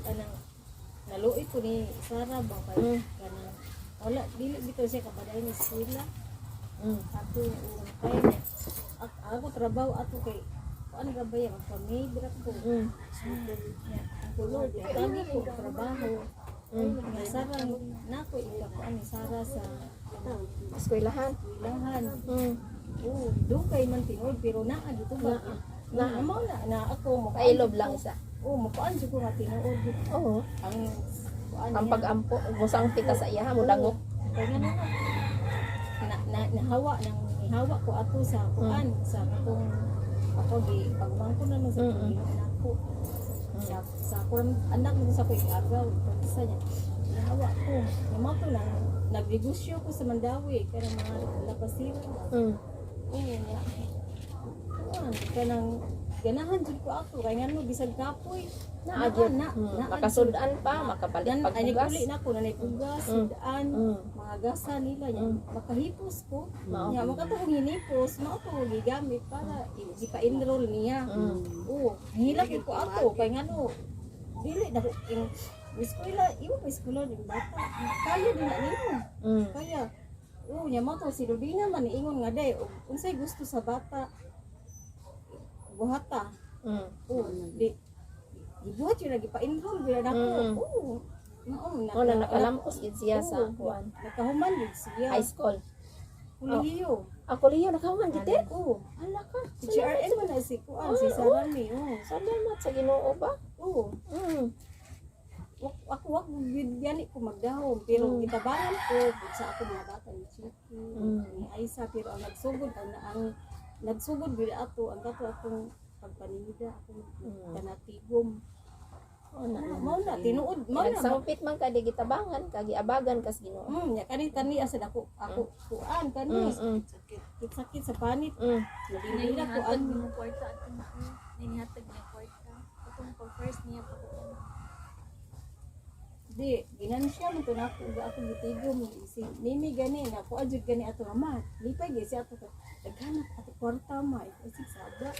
kanang naluoy ko ni Sarah ba kay kanang wala dili bitaw siya kabaday ni eskwela ato urang kay niya. Ako trabaho ato kay kuan ra ba yan magpa-maid ra ko. Ang Lord, tagi ko trabaho. Nga Sarah nako ikakuan ni Sarah sa Eskwelahan. eskwelahan. Oo, dugay man tinuod pero naa dito ba? Na mao na na ako mo. Pailob lang isa. Oo, mo kuan jud ko nga tinuod. Oo. Ang kuan Ang niya. pag-ampo, musang pita sa iya mo dangok. Kaya nga na na, na nahawa nang nihawa ko ato sa kuan sa katong ako gi pagmangko na man sa Ginoo nako sa kuan anak mo sa ko iagaw pagsa niya nahawa ko namo to nang nagnegosyo ko sa Mandawi kanang mga lapasiro. Oo nga. Kuan kanang ganahan jud ko ato kay ngano bisag kapoy Naa gyud. na, naa Makasud-an pa, makapalit Gan, pag ay bugas. nagpuli na ako na naipugas, sudaan, mga gasa nila niya. Makahipos ko. Mao. Niya, makatong hinipos, mao to gigamit para ipa-enroll niya. Oo, hilak ko ato kay ngano dili na ko ing eskwela, iwo pa eskwela ning bata. Kaya din na nimo. Kaya oo, niya mao to si Rubina man niingon nga day, unsay gusto sa bata buhata. Oo, di gibuhat yun, nagipa-enroll gyud na ako. Oo. Mao na. Mo na nakalampos gid siya sa Oo, kuan. Nakahuman gid siya. High school. Kolehiyo. Ako liyo nakahuman gid eh. Oo. Hala ka. Si GRN man na si kuan si Sarah ni. Oo. Salamat sa Ginoo ba? Oo. Ako wag gid gani ko magdahom pero gitabangan ko pud sa ako mga bata ni Chiki, ni Aisa pero ang nagsugod ang nagsugod gid ato ang kato akong pagpaningida akong kanatigom. Oh, na. Mao na tinuod mao na. Nagsangpit man ka di gitabangan ka giabagan kas Ginoo. Nya kani kani asa dako ako kuan kani sakit sa panit. Nagdinila ko Ninihatag ang niya kwarta atong ninihatag niya kwarta. Atong pag first niya pa ko. Di ginansya man to nako ga ako gitigom si Mimi gani na ko adjud gani ato ama. Lipay gyud siya ato ka. Daghan ato kwarta ma isig saba.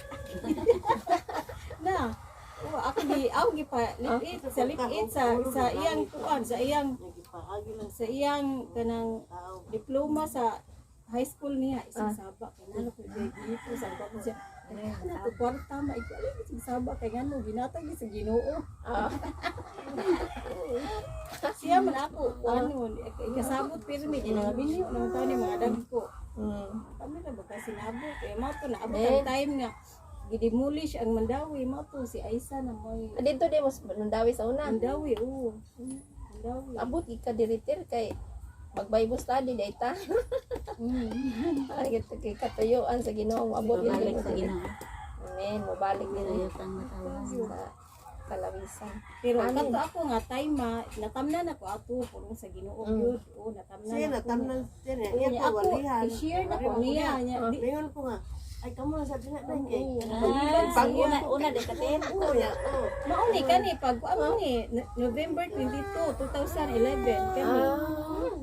Na. Oh, ako di ako gipa lip-it sa lip-it sa iyang kuan sa iyang Nagipaagi lang sa iyang kanang tao. diploma sa high school niya isang saba kay nalo ko dito sa ko siya na to kwarta ma ikaw isang saba kay ngano ginatag sa Ginoo. Siya man ako kuan ikasabot pero may ginabinyo naman taon ni mga dagko. Kami na baka sinabot eh mao to naabot ang time nga gidemolish ang Mandawi mao to si Aisa na moy Ah, dito di mo Mandawi sa una. Mandawi oo. Mandawi. Abot gid ka diritir kay mag Bible study day ta. Ay gid kay katuyuan sa Ginoo abot gid Balik sa Ginoo. Amen, mobalik din Sayo kang matawan. sa kalawisan. Pero Amen. kato ako nga time ma, natamnan ako ato pulong sa Ginoo gyud. Oo, natamnan Siya ako. natamnan siya niya. Oo, Niya niya ko ako, walihan. i-share na ko niya. Niya, di, Ngayon ko nga, ay kamo na sa dina na kay. Ah, una una di ka tin. Oo, ya, oo. mao ni kani pag ano ni November 22, 2011 kani.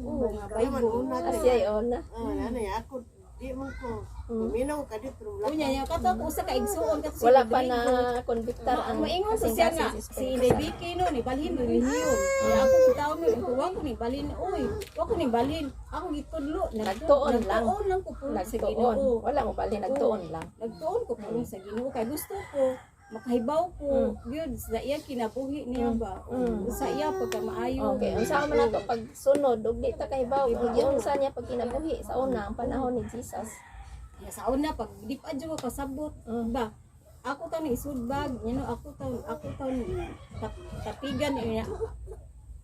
Oo, nga Kaya man Bible. una kay. Asya ona. Ah, nanay ako di man ko. Minaw ka dito Unya niya kato ako usa ka igsuon kato si Wala pa Rodrigo. na konbiktar ang Maingon sa siya nga kasing-kasing si Inday Vicky no ni balhin relihiyon. Kaya ako bitaw no ko wa ko ni balhin oy. Wa ko ni balhin. Ako gitudlo Nagtuon lang. Nagtuon lang ko pulong sa Nagtuon. Ginoo. Wala mo balhin, nagtuon lang. Nagtuon ko pulong sa Ginoo kay gusto ko Makahibaw ko gyud sa iya kinabuhi niya ba. Sa iya pagkamaayo. Okay, unsa man nato pagsunod ug di ta kahibaw kung giunsa niya pag kinabuhi sa una ang panahon ni Jesus. Ya, sa una pag di pa jud ko kasabot ba. Ako taon isudbag, ako taon tapigan niya.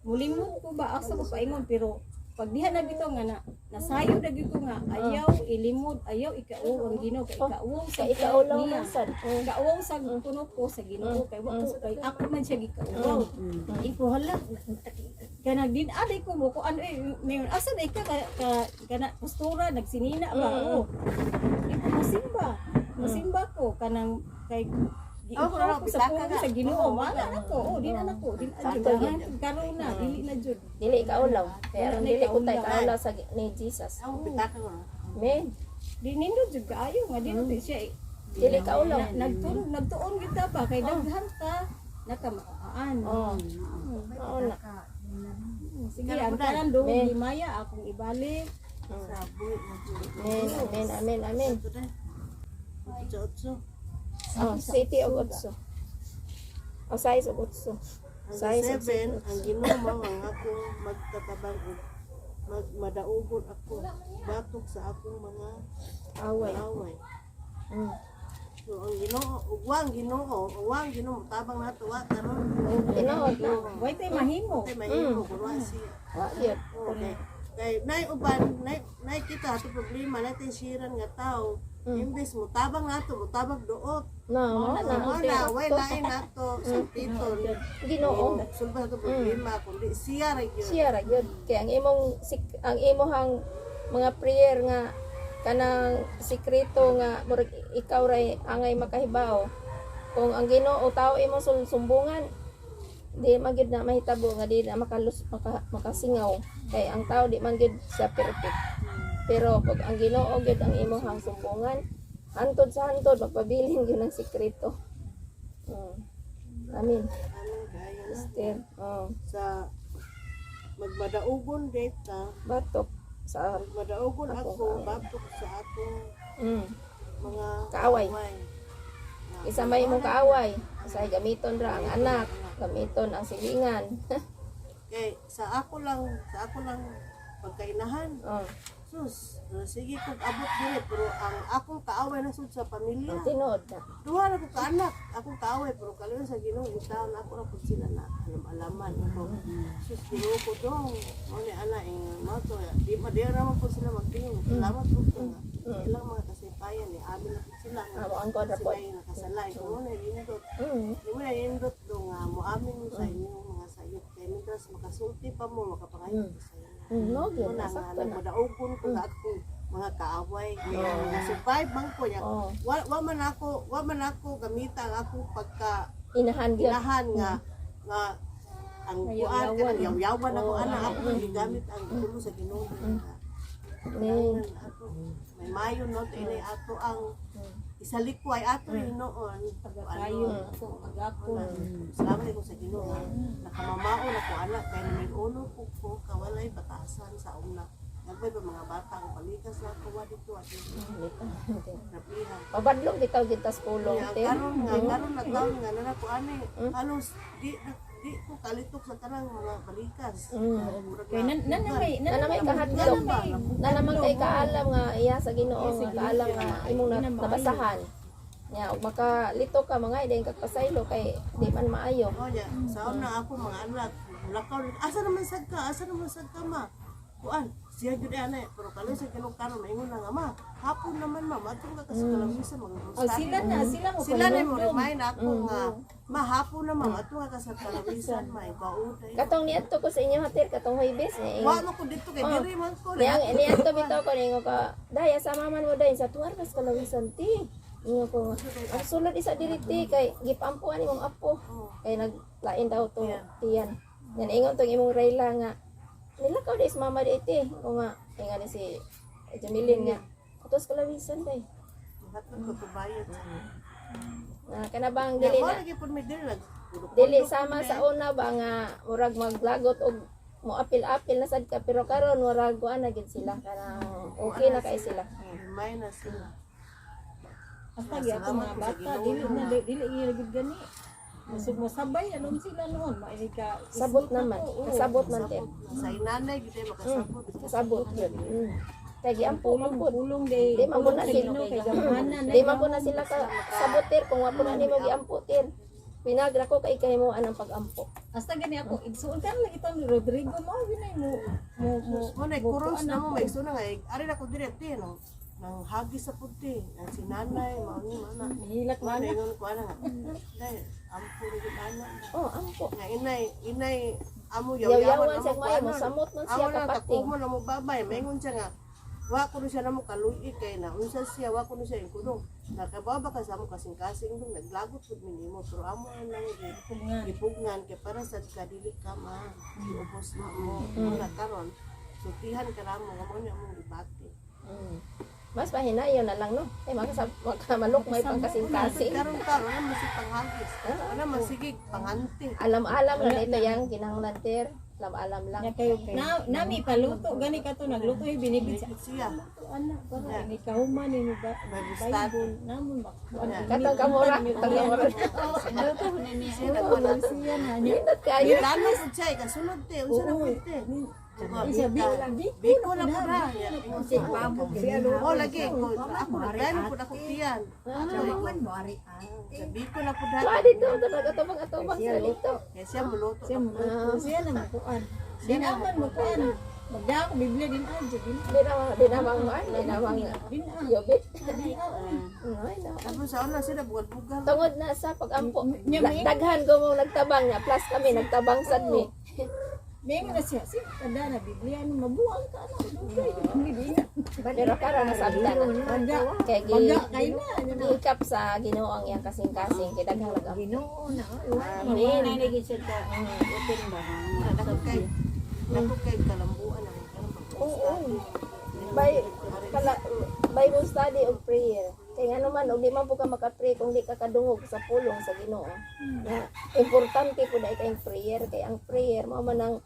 Mulimot ko ba asa ko paingon, pero pag diha na bitaw nga na nasayo na gyud ko nga ayaw ilimod, ayaw ikauwaw ang Ginoo kay ikauwaw sa Kay ikaulaw niya. man sad. Kauwaw sa kuno ko sa Ginoo kay wa ko kay ako man siya gikauwaw. Iko hala kanang din aday ko mo ko ano eh mayon asa day ka ka kana postura nagsinina ba o. Iko masimba. Masimba ko kanang kay Oh, giuhaw ko sa pitaka puno ka. sa Ginoo Oo, wala na ko. Oh, di na nako, di na Sakto jud. gyud. Karon na dili na jud. Dili ikaulaw. Pero Wala na dili ko tay ikaulaw. kaulaw sa ni Jesus. Ako pitaka ko. Amen. Di nindot jud kaayo nga di na siya eh. Dili kaulaw. Nagtuon nagtuon gyud ta ba kay daghan ta nakamaaan. Oh. Mao na. Sige, ang tanan doon Men. himaya akong ibalik. Sa buhi mo jud. Amen, amen, amen, amen. Ito na. Otso, otso. Oh, city og otso. Oh, size og otso. Ang Size og 7, ang Ginoo mao ang akong magtatabang ug magmadaugon ako batok sa akong mga Away. away. So ang Ginoo, ug Ginoo, ug Ginoo tabang nato wa karon. Tinuod na. Way tay mahimo. Tay mahimo kun wa siya. Wa gyud. Okay. Kay nay uban, nay nay kita ato problema, nay siran nga tao. Imbes mo tabang nato, mo tabang duot. No, mao na. Mo na way lain nato sa piton. Ginoo. Sulba ato problema kundi siya ra gyud. Siya ra gyud. Kay ang imong ang imong mga prayer nga kanang sikreto nga murag ikaw ray angay makahibaw. Kung ang Ginoo tao imong sumbungan, di man gyud na mahitabo nga di na makasingaw kay ang tao di man gyud siya perfect. Pero pag ang Ginoo gyud ang imong sumbungan, hantod sa hantod magpabilin gyud ang sikreto. Amen. Amen kayo na. Sister, oh, Sa magmadaugon data, batok sa magmadaugon Ako, ako kaaway. batok sa akong mga Kaaway. Isa may imong kaaway. Usahay gamiton ra ang anak, gamiton ang silingan. Kay sa ako lang pagkainahan. Oh, Sus, sige kog abot dire pero ang akong kaaway na sud sa pamilya. ang tinuod na. Duha na ko kaanak, akong kaaway pero kaliwan sa Ginoo intaon ako ra pud sila na alam-alaman ako. Sus, Ginoo ko dong. Mao ni ana ing mao to di ma di ra man pud sila magtingog. Salamat pud ko nga. Ilang mga kasaypayan ni amin na pud sila nga. Amo ang kon ra Sila pod. yung nakasalain. Kung mo na nindot, di mo na nindot do nga moamin mo sa inyong mga sayop. Kay mintras makasulti pa mo, makapangayo ka sa inyo. No gyud Mo na na nga sakto na. nagmadaugon ko sa akong mga kaaway. Nga survive man ko niya. Oh, Wa man ako gamita ang akong pagka inahan gyud. inahan nga nga ang kuan kanang yaw-yawan ako ana ako man gigamit ang tulo sa Ginoo. Amen. Ato may mayo no to inay ato ang isalikway ato noon. Pagkayo Ano, ako agapon. salamat ko sa Ginoo. Nakamamao na ko anak kay may uno ko ko kawalay batasan sa una. Nagbay pa mga bata ang palikas na ako wa dito at nablihan. Pabadlong bitaw gid tas pulong Kaya te. karon nga taon nga nana ko ani halos di ko kalitok sa tanang mga balikas. Murag Kay nan nan na may Na naman kahadlok. Na naman kay kaalam nga iya sa Ginoo nga kaalam nga imong nabasahan. Nya ug makalito ka mga dayon kag pasaylo kay di man maayo. Oh, nya, sa una ako mga anak, lakaw, asa naman sad ka, asa naman sad ka ma. Kuan, siya gyud ana eh. Pero kaloy sa Ginoo karon maingon na nga ma. Hapon naman ma, matong ka kasi kalawisa mga Oh, sila na sila mo Sila na mo palundong. remind ako nga mahapon na ma, matong ka sa kalawisan ma, ikaw. Katong niadto ko sa inyo hatir katong Huwebes ni Wa mo ko dito kay diri man ko. Niyang niadto bitaw ko ningo ka, "Day sama man mo day sa tuwargas kalawisan ti." Ingo ko, "Ang sulod isa diri ti kay gipampuan imong apo." Kay naglain daw to tiyan. Yan ingon tong imong Rayla nga nilakaw di is mama di ti. Ko nga ingon ni si Jamilin nga, "Atos kalawisan day." Hatod ko tubayot. Na kana bang Dili dili na. na Lagi pud mi diri nag. Dili sama sa una ba nga murag maglagot og mo apil-apil na sad ka pero karon murag kuan na gid sila kanang okay na kay sila. Remind na sila. Hasta gyud ako mga bata dili na dili gyud gud gani. Musog mosabay na nun sila noon, mainig ka. Sabot isip naman. ako, oo. Kasabot man te. Sa inanay gid ay makasabot. Kasabot yun. Kay giampo man Pulong pud. pulong day. Di man po na pulong sa sila. Ginoo kay gamhanan. Di man po na sila ka sabot ter kung wa po na nimo giampo ter. Pinagra ko kay kahimuan ang pag-ampo. Hasta gani ako igsuon kan lagi tong ni Rodrigo mo ginay mo mo mo Mo na kuros kuan na mo ako. may suna nga ari na ko dire te no. Nang hagi sa puti, ang si nanay mao ni mana. Nihilak Mo man na na. ingon ko ana nga. Dai ampo ra gid ana. Oh, ampo. Nga inay inay amo Yaw-yawan yaw-yawan siya amo maayo, kuanon. mosamot man siya Amo na kapating. takumo na mo babay, maingon siya nga wa ko siya namo kaluy kay na unsa siya wa ko siya ingkudong nakababa ka sa amo kasing-kasing dong naglagot pud minimo pero amo ang lang Pugngan. gipugnan kay para sad ka dili ka ma giubos na mo mm. Karon sultihan ka ramo nga mo niya among gibati. Mas mahinayon na lang no. Eh makasab makamalok may pangkasing-kasing. Karon karon na masig panghagis ana masigig panganti. Alam-alam na nito yang kinahanglan ter. Alam-alam lang. Nya kayo na nami paluto gani ka to nagluto yung binibit sa Siya luto ana para ini kahuman ni ba Bible study. Bible namon makuan. Katong kamura, katong kamura. Luto na niya. Siya nagkuan Siya na niya. Nindot kayo. Lano pud siya ikasunod te unsa na pud te. Siya bi Biko na pud ra. Oh lagi ko ako nagdano pud ako tiyan. Man mo ari ate. Sa Biko na pud ra. Wa dito talaga atubang atubang sila dito. Kaya siya muluto. Siya mo siya na makuan. Din aman makuan. Magda ako Biblia din adyo din. Di namang man, di namang Din ah. yobit. Din ah. Ay, no. Tapos sa una sila bugal-bugal. Tungod na sa pag-ampo. Nya, may- Daghan ko mo nagtabang niya plus kami nagtabang sad mi. May na siya si kada na Biblia ano mabuang ka na dugay. Hindi na. Pero karon nasabta na. Baga Kay gi baga kay na. Ano na. giikap sa Ginoo ang iyang kasing-kasing kay daghang nag-ampo. Ginoo na oy. Amen. Nanay gid siya ka. Open ba? Dako kay kalambuan ang kanang Oo. By kala, Bible study o prayer. Kay ngano man og di man po ka maka-pray kung di ka kadungog sa pulong sa Ginoo. Na importante po dai kayong prayer kay ang prayer mao man ang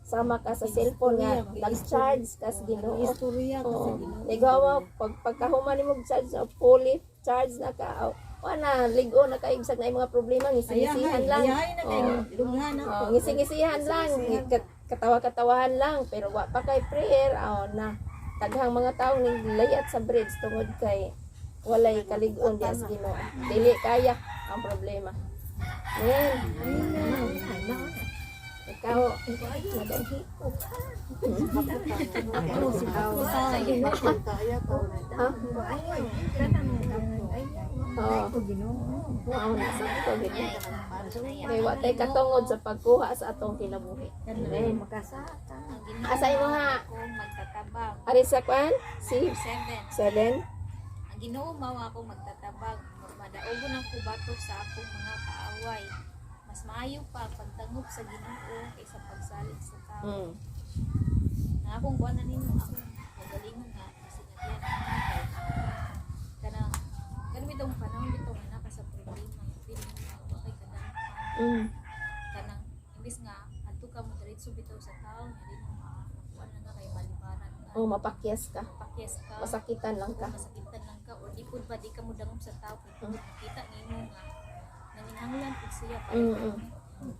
sama ka sa cellphone nga nag-charge ka sa Ginoo. Istorya ka sa Oo. Ginoo. Ikaw pag pagkahuman nimo og charge na fully charge na ka. Wala ligo na kayo bisag na mga problema ngisi-ngisihan lang. Ayahay na kay Oo. dughan na. Oh, ngisi-ngisihan lang, katawa-katawahan lang, pero wa pa kay prayer, oh, na daghang mga taong nilayat sa bridge tungod kay walay kalig-on diya sa Ginoo. Dili kaya ang problema. Amen. Ikaw, madam hikop. Kaya to. Ha? Ay Oo. ko Ginoo. Mao na sa ito gid. Kay wa tay katungod sa pagkuha sa atong kinabuhi. Amen. Makasata. Ang Ginoo Asa imo ha? ako magtatabang. Ari sa kwan? Si 7. 7. Ang Ginoo mao ako magtatabag, madaogon ang kubatok sa akong mga kaaway. Mas maayo pa pagtangop sa Ginoo kaysa pagsalig sa tao. Na akong kuan na nimo akong kagalingon nga kasinatian ako kay kanang kanang bitong panahon bitaw nga naka sa problema yung feeling mo nga wa kay kadangpan kanang imbis nga adto ka mo diretso bitaw sa tao nga di mo makuan na nga kay balibaran ka. Oh, mapakyas ka. Pakyas ka. Masakitan lang ka. Oo, masakitan lang ka or di pud ba di ka mo dangop sa tao kay makita nimo nga nanginahanglan pud siya pa.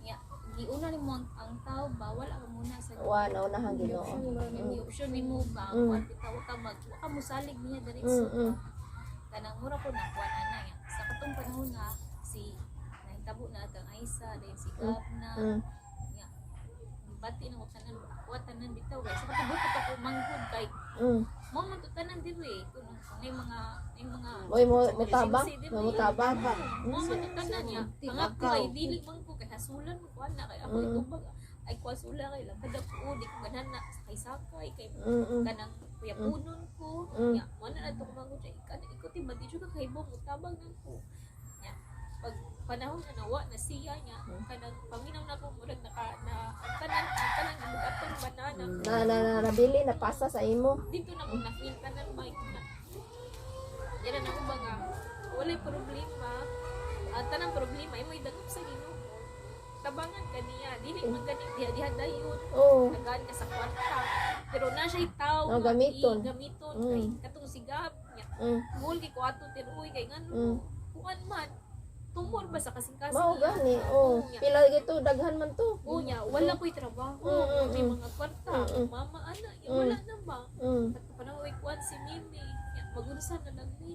Nga giuna nimo ang tao ba wala ka muna sa Wa na unahang Ginoo. Yung option nimo ba kuan bitaw wa ka mag wa ka mosalig niya diretso. Kanang mura ko na kuan ana nga sa katong panahon nga si nahitabo na kang Aisa dayon si Gab na nga bati na ko tanan ako tanan bitaw kay sa katong buot ako manghud kay mao man to tanan diri kung may mga Moy mo mutabang, mo mutabang. Mao man to tanan niya ang ako ay dili man ko kay hasulan mo kuan na kay ako itubag ay kuasula kay lakad ako di ko ganahan na sakay sakay kay kanang kuyapunon ko nya mo na nato ko manghud siya ikan ikaw ti ba di jud ka kahibaw mo tabang nang ko nya pag panahon nga nawa na siya nya kanang paminaw na ko murag naka na ang tanan gibugaton banana. Na na na nabili na pasa sa imo. Dito na ko na feel tanan ba na yan na ako ba nga walay problema ang tanang problema ay may dagop sa Ginoo tabangan ka niya dili man gani diha diha dayon Oo. tagaan ka sa kwarta pero na siya'y tao Oh, nga gamiton. gamiton kay katong sigap niya Mul kay ko ato tiruoy kay ngano. Kuan man tumor ba sa kasing-kasing. Mao gani, oh. Pila gito daghan man to. Unya, wala ko'y trabaho, may mga kwarta, mama ana, ya, wala na ba? At panaway kuan si Mimi, ya, magunsa na lang ni.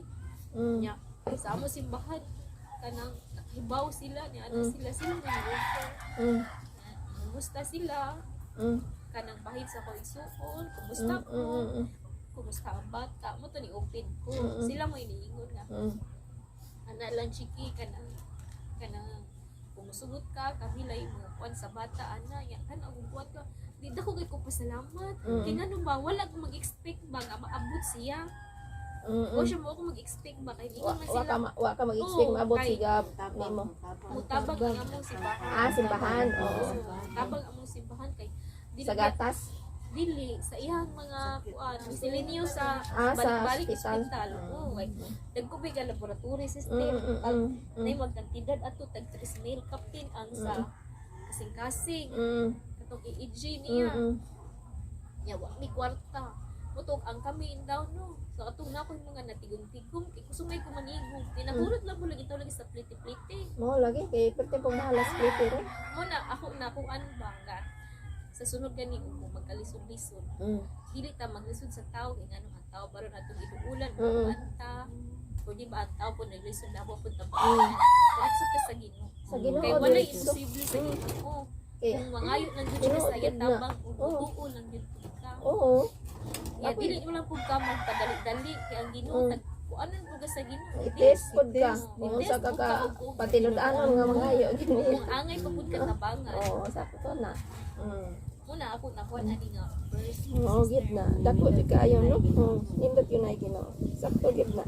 Ya, sa amo simbahan, kanang nakahibaw sila, niya ano sila, sila nga nag-offer. Kumusta sila, kanang bahid sa ko isuon, kumusta ko, kumusta ang bata, mo to ni open ko. Sila mo iniingon nga, ana lang chiki, kanang, kanang, kung musugot ka, kami lay mo kuan sa bata, ana, ya, kanang kuan ka, di dako kay ko pasalamat. Kay ngano ba, wala ko mag-expect ba nga maabot siya. O siya mo ako mag-expect ba kay Wa, ingon man wa sila ka wa ka mag-expect Oo, maabot si Gab Tabang, nimo. tabang. mutabang ang among simbahan. Ah, simbahan, oo. Tabang among simbahan kay dili Sa gatas. Dili sa iyang mga kuan miscellaneous sa Ah, sa balik-balik ospital. ospital. Oo, kay dagko ba ka laboratory system. Nay magkantidad ato tag 3 mil kapin ang sa kasing-kasing katong EEG niya. Nya wa mi kwarta. Mutog ang kami in down no. Sa atong na ko yung mga natigong-tigong kay kusumay ko manigong. Tinahurot lang mo lagi ito lagi sa pliti-pliti. Mao lagi kay perte pong mahalas pliti ro. Mo na ako na kuan ba nga sa sunod gani mo magkalisod-lisod. Dili ta maglisod sa tao kay ngano ang tao baron atong iduulan anta. O di ba ang tao po naglisod na ako punta ba. Diretso ka sa Ginoo. Sa Ginoo, Kay walay diretso. imposible sa Ginoo. Kay Kung mangayo lang jud Ginoo, ka sa jud iyang na. tabang, Oo. ug lang jud ka. Oo. Ya dili mo lang pud ka magpadali-dali kay ang Ginoo tag kuanon pud ka sa Ginoo. I-test pod ka. Oo, Kung sa i-test ka pud ka ka og- patinud-anon nga mangayo gini. Kung angay pa pud ka tabangan. Oo, sakto na. Muna ako nakuha na ni nga first. Oo, gid na. Dako jud kaayo no. Nindot yun ay Ginoo. Sakto gid na.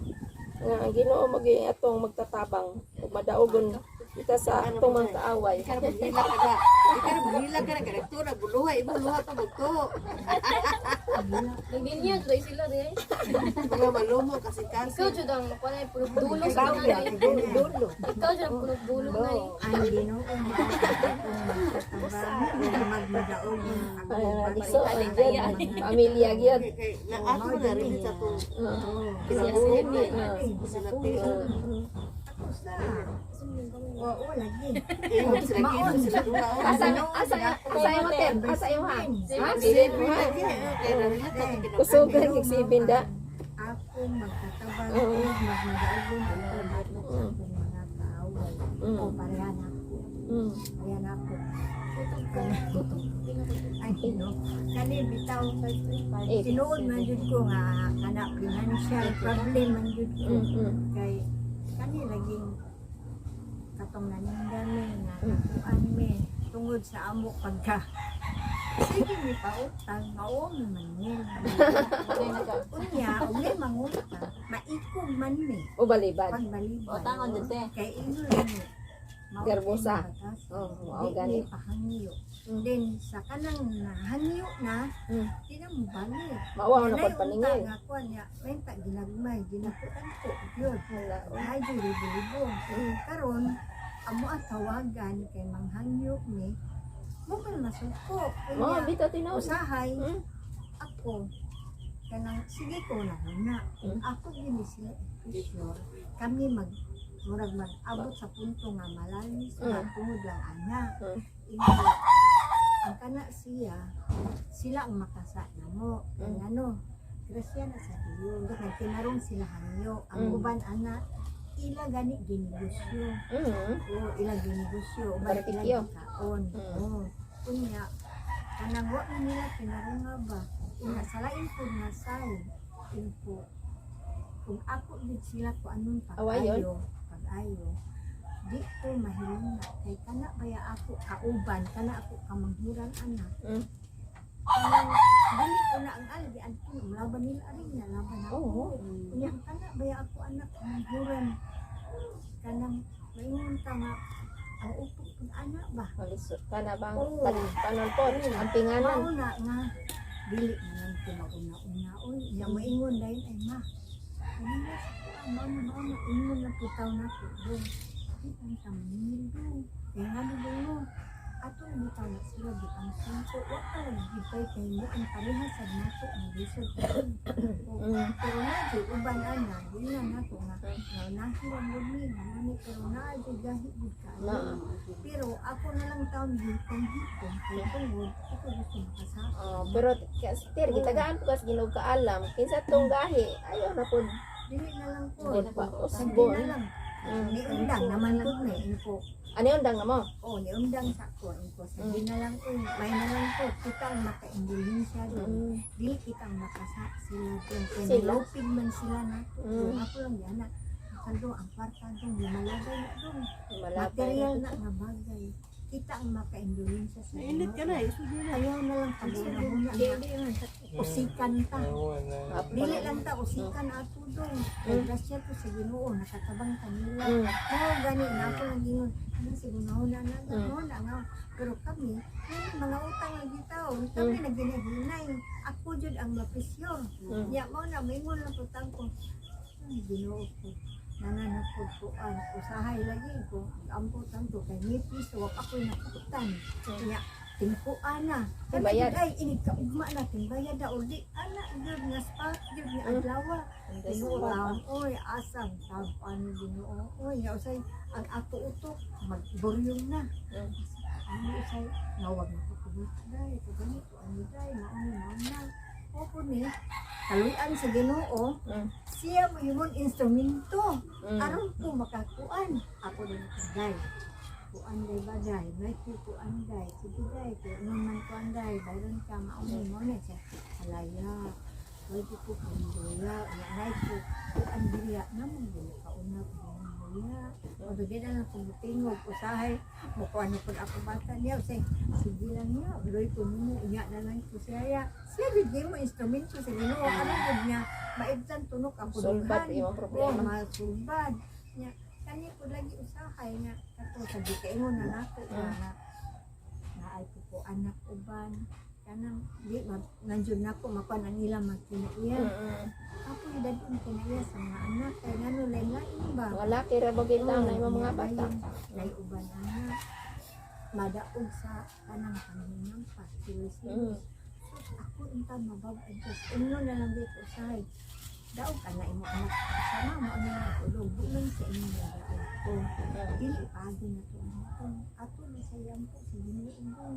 Nga ang Ginoo magi atong magtatabang ug madaogon kita sa atong mga kaaway. Ikaw na maghila ka na. Ikaw na maghila ka na. Kanagto na. Buluha. Imo luha pa magto. Nagbinyag dai sila dai. Mga malumo kasi kasi. Ikaw jud ang kuan ay punog dulo sa nanay. Dulo. Ikaw jud ang punog dulo na. Ang Ginoo mao akong magmadaog ang Ay, liso, ay, gyud. Pamilya gyud. Kay kay na ako na rin sa itong Oo, Sila Oo, lagi. Ingon sila kinong sila duha. Asa asa asa imo te? Asa imo ha? Ha? Sibin ha? Kay na-relate sa itong Kusugan kay sibin da. Akong magtatabang ug magmadaogon ang batok sa akong mga kaaway. O parehan ako. Parehan ako. Ay, no. Kani bitaw Eh. tinuod man jud ko nga kana financial problem man jud ko. Kay kani laging katong naninda mi nga nakuan mi tungod sa amo pagka sige mi pautang mao mi man ni. Unya og may mangutang maikog man mi O balibad. pagbalibad. Utangon jud te. Kay ino lang ni. Mao Garbosa. kay batas. Oh, mao Di gani. ni pahangyo. Then sa kanang nahangyo na, di na mo balik. Mao na Kanay pod paningil. unta nga kuan niya, menta ginagmay, ginakuan ko. Yun. Hala. Ay, di libo-libo. Karon, amo ang tawagan kay manghangyo mi, mo man masuko. Mao Unya, bitaw tinuod. usahay, ako, kanang sige ko na na. Kung ako gini sila i-pressure, kami mag murag mag-abot sa punto nga malalis na tungod lang ana. Ingo, ang kana siya, sila ang makasa na mo. Kay ano, grasya na sa Dios. Nagtinarong sila hangyo. Ang uban ana, ila gani ginegosyo. Oo, ila ginegosyo. Uban ila Bartikyo. gikaon. Oo. Unya, kanang wa man nila tinarunga ba? Unya, sa lain po nga side, info. Kung ako gid sila ko anong Awayon. pag-ayo, pag-ayo, di ko mahilong na kay kana baya ako kauban, kana ako kamanghuran anak. Kanang dili ko na ang albi adto laban nila aring na laban ako. Oo. Unya ang kana baya ako anak kamanghuran. Kanang maingon ka nga ang upok pud anak ba? Malisod ka na bang Oo. panon pod ang pinganan. Mao na nga dili na lang ko mauna-una oy. Nya moingon dayon ay ma. Ano na sa kuan, mao na mao na ingon na putaw na ko dong. Di ang tamanil dong. Kaya nga dong mo. Atong bitaw na sila gitang sungko, wa pa lang gid kay mo ang pareha sa nato nga lisod. Pero na jud uban ana, dili na nato nga naunahi ra gud mi, nga ni pero naa jud gahi gud kaayo. Na. Pero ako na lang taon gihipon-hipon kay tungod ako gusto makasakit. Oh, pero kasi gitagaan po kas Ginoo kaalam kinsa tong gahi ayaw na pud Dili na lang po. Pud pa Dili usbon. na lang. Niundang naman pud ni inko. Ano yung undang na mo? Oh, niundang sa ko inko. Sabi na lang ko, may na lang ko kita ang makaindulhensya doon. Dili kita ang makasa sila doon. Kaya Sila? nilupig man sila na. Ako lang yana. Kando ang kwarta doon, lumalagay na doon. Malapay. Material na nga bagay. Kita ang makaindulhensya sa Mainit ka na eh. Sugod na. Ayaw na lang pag-una usikan ta. Dili lang ta usikan ato dong. Kay grasya to sa Ginoo nakatabang kanila. Mao gani na ako lang gingon. Ano siguro na na na mo na nga. Pero kami, kami mga utang lagi taon, kami naginahinay. Ako jud ang mapisyon. Nya mao na maingon lang putang ko. Ay, Ginoo ko. Nanganak ko kuan usahay lagi ko. Ampo tanto kay nipis wa pa ko'y naputan. Nya tingkuan na. Kami Timbayad. jud ay inig ka ugma na timbayad na uli ana jud nga spot jud nga adlaw. Ginoo taon oy asam taon ano Ginoo oy nya usay ang ato utok magburyong na. Ano usay nawag na ko kumita dai ko ganito ano dai mauni mauna. Opo ni kaluyan sa Ginoo siya mo yun instrumento aron ko makakuan ako din ko dai kuan day ba day may kuan day sige day kay ano man kuan day bayron ka mauni mo na siya alaya pwede ko pandoya nay ko kuan diriya namon dili ka una pandoya o di na lang kung tingog usahay mo kuan ko ako bata niya say sige lang niya loy ko nimo unya na lang ko siya ya siya gid mo instrumento sa Ginoo ano gud niya maibsan tunok ang Sulbad pudunghan. imong problema. Oo, masulbad. Nya, kani po lagi usahay nga kato sa gikaingon na nako nga na naay ko po anak uban kanang di ma nandiyon na ko makuan ang ilang magkinaiya. Ako idadon kinaiya sa mga anak kay ngano lain-lain ba. Mga laki ra bagay taon na imong mga bata. Lay uban anak madaog sa kanang panginampas sila sila. So, ako unta mabab-an ko. Uno na lang dito usahay. Daog ka na imo anak. Sama mo ano na tulog. Di man sa inyo na daog ko. Dili paagi na to anak ko. Ato na sa yampo sa Ginoo.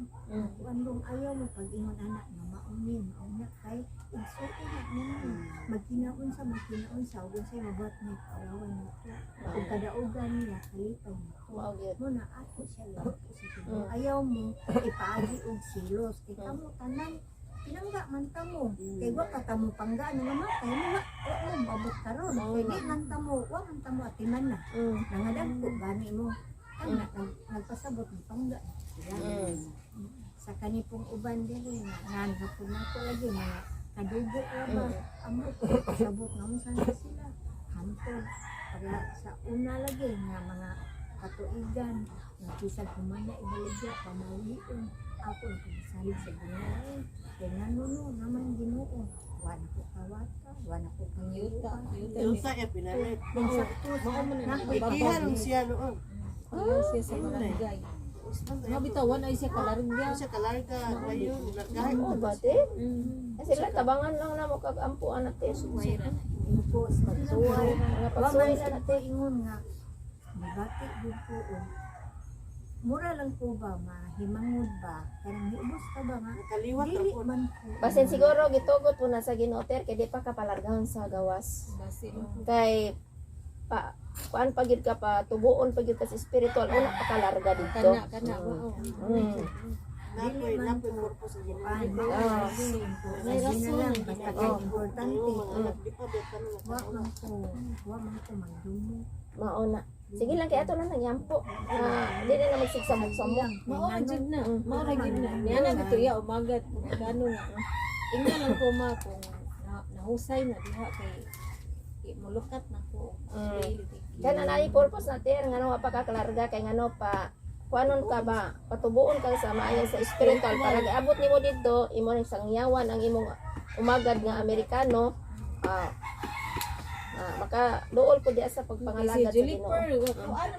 Kuan dong ayaw mo pag ingon anak nga mauni mauna kay igsuon na ninyo. Magkinaon sa magkinaon sa ug unsay mabuhat niya kaulawan nito. Ug kadaugan niya kalipay nito. Mao gyud. Mo na ako siya lang po sa Ginoo. Ayaw mo ipaagi og silos kay kamo tanan pinangga man ta mo. Kay wa pa ta mo pangga ano nga matay mo wa wa mo moabot karon. Kay di man ta mo wa man ta mo atiman na. Nangadagko gani mo. Ang nagpasabot ni pangga sila. Sa kanipong uban diri na nangapon na ko lagi mga kadugo ra ba amo ko pasabot nga unsa na sila hantod para sa una lagi nga mga katuigan nga bisag humana ibaligya pamawion ako ang pagsalig sa Ginoo kay ngano no naman Ginoo wa na ko kawata wa na ko Yuta, pangayuta yuta. Yuta ya pinalit. sakto sa Ikihan ang siya noon. Ayaw siya sa barangay. Mga bitawan ay siya kalarga. Siya kalarga, ngayon, largahin. Oh, bate. Sila tabangan lang na mo kag ampo anak te. Inko sa pagsuway. Mga Wa pagsuway man na sa natin. ingon nga mabati gud ko og mura lang ko ba mahimangod ba kanang niubos ka ba nga Nakaliwat dili ako. man ko Basin siguro gitugot po na sa Ginoo ter kay di pa ka palargahon sa gawas. Basin. Kay pa kuan pa gyud ka pa tubuon pa gyud ka sa spiritual una pa kalarga dito. Kana, kana. Oo. Napoy, napoy purpose ang Ginoo. Kuan, Ah. May sige na rason lang ang basta ginagawa. kay importante Ang mga anak, di pa betan na wa man ko magdumo. Mao na. Sige lang kay ato lang nangyampo. Ah, di na magsigsamok-samok. Mao ra jud na. Mao ra jud na. Niya na gito ya umagat gano nga. Ingna lang ko ma kung nahusay na diha kay mulukat na ko. Kaya na naay purpose na ter ngano wa pa ka kalarga kay ngano pa kuanon ka ba patubuon ka sa maayo sa spiritual para giabot nimo didto imo ning sangyawan ang imong umagad nga Amerikano maka duol ko diya sa Si pagpangalagad sa Ginoo. Juliper, kuan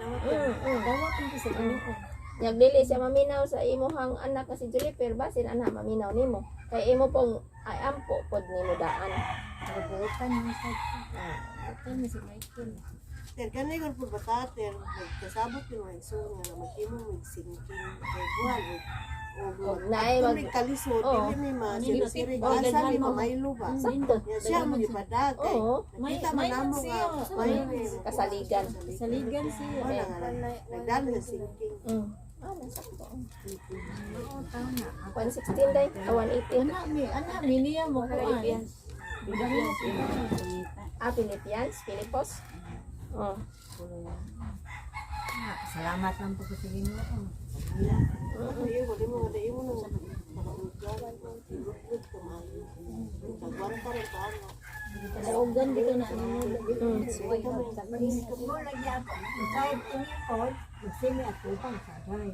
dawat ko sa Ginoo. Nyag dili siya maminaw sa imuhang anak nga si Juliper, basin ana maminaw nimo. Kay imo pong ay ampo pod nimo daan. Buotan mo sa Buotan mo si Michael. Ter kani kon pud bata ter kasabot yung mga igsoon nga maghimo mig sinking kay buwan og Og naay mag kalisod Oo. dili mi ma siri asa mi mamaylo ba. Sakto. Ya siya mo gipadag kay Oo. nakita man May- namo may nga man siya. may Kasaligan. Saligan siya. Wala nga nagdalo sa sinking. Ah, nasakto. Oo, tama. 116 day, ah, 118. Anak mi niya mo kuan. Ah, Philippians, Filipos. Oh. Salamat lang po ko sa Ginoo. Ano yun, wala mo nga imo nang nakaugan, ilugod ka maayo. Kagwanta rin ka ano. Kaugan dito na nimo. Mo lagi ako. Kahit tingin ko, magsimi ako pang saday.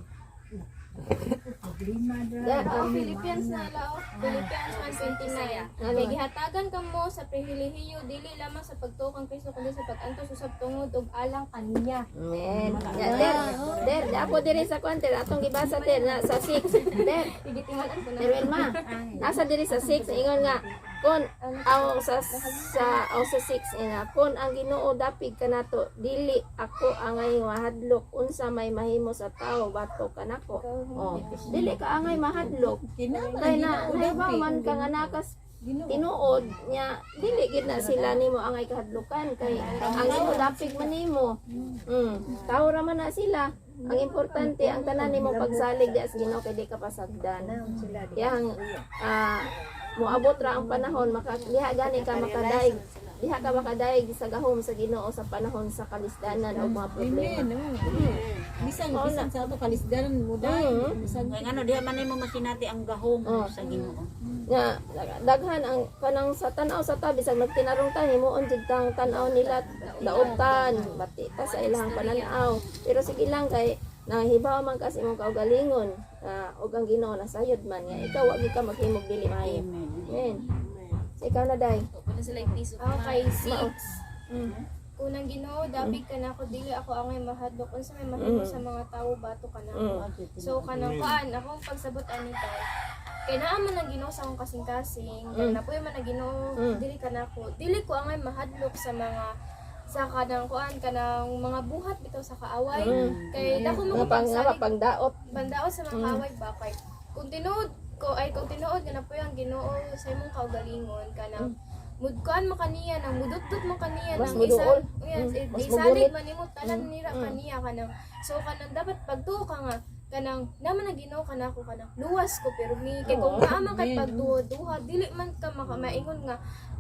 Problema Yeah, dra. Philippians na lao. Philippians 1:29. Ano? Kay gihatagan kamo sa pribilehiyo dili lamang sa pagtuo kang Kristo kundi sa pag-antos usab tungod og alang kaniya. Amen. Ya, der, der, apo diri sa kwan, der, atong gibasa der na sa 6. Der, Gigitiman ko na. der Wilma. Nasa diri sa 6 ingon nga kon aw sa sa aw sa 6 ina kon ang Ginoo dapig kanato dili ako angay mahadlok unsa may mahimo sa tawo bato kanako. Oh, dili ka angay mahadlok. Kay na nahibaw man ka nga nakas tinuod nya dili gid na sila nimo angay kahadlukan kay ang Ginoo dapig man nimo. Tao ra man na sila. Ang importante ang tanan nimo pagsalig di sa Ginoo kay di ka pasagdan. Yang moabot ra ang panahon maka diha gani ka makadaig diha ka makadaig sa gahom sa Ginoo sa panahon sa kalisdanan o mga problema. Amen. Oh. Bisan bisan sa ato kalisdaran mo dai. Bisan Kaya ngano diha man nimo masinati ang gahom Oh. sa Ginoo. Nga daghan ang kanang sa tan-aw sa tabi bisag nagtinarong ta himuon jud tang tan-aw nila daotan bati ta sa ilang pananaw pero sige lang kay nahibaw man kasi imong kaugalingon ug ang Ginoo nasayod man nga ikaw wa gyud ka maghimog dili maayo. Amen. So, ikaw na day. Wala sila yung piso. Ako kay 6. Unang Ginoo, dapig kanako dili ako angay mahadlok unsa may mahimo sa mga tawo bato kanako. So kanang kuan akong pagsabot ani tay. Kay naa man ang Ginoo sa akong kasing-kasing, mm. Napuyo man ang Ginoo dili kanako. Dili ko angay mahadlok sa mga sa kanang kuan kanang mga buhat bitaw sa kaaway. Kay dako mo Nga pang nga pagsalig pangdaot. bandaot sa mga kaaway ba kay kung tinuod ko ay kung tinuod nga napuyo ang Ginoo sa imong kaugalingon kanang mudkuan mo kaniya nang mudutdut mo kaniya Mas nang isa muduol. yes, Mas isalig mugunit. man nimo tanan nira kaniya kanang so kanang dapat pagtuo ka nga kanang naman ang Ginoo kanako kanang luwas ko pero mi kay kung naa man kay pagduha-duha dili man ka makamaingon nga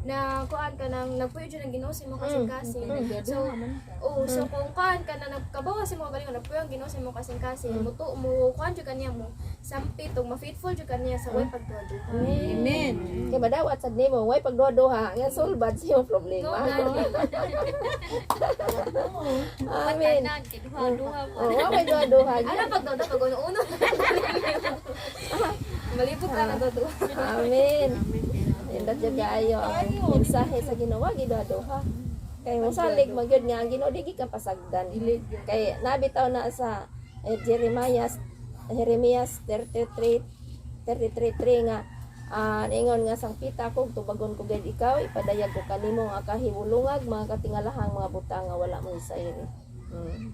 na kuan kanang nagpuyo jud ang Ginoo sa imong kasing-kasing. So oh, so kung kuan ka na nagkabawa sa imong kaugalingon nagpuyo ang Ginoo sa imong kasing-kasing mutu mo kuan jud kaniya mo sampit ug ma-faithful jud kaniya sa way pagduha-duha. Amen. Kay madawat sad nimo way pagduha-duha nga sulbad sa imong No, problema. gani. Amen. Tanan, kay duha-duha po. Oh, wa may duha-duha. Ano pag pag uno-uno? Malibog ka na duha. Amen. Indot jud kaayo ang mensahe sa Ginoo wa giduha-duha. Kay mosalig man gyud nga ang Ginoo di gyud ka pasagdan. Kay nabitaw na sa Jeremiah Jeremias 33 33:3 nga ingon nga sangpita ko tubagon ko gid ikaw ipadayag ko kanimo nga kahibulungag mga katingalahang mga butang nga wala mo isayri.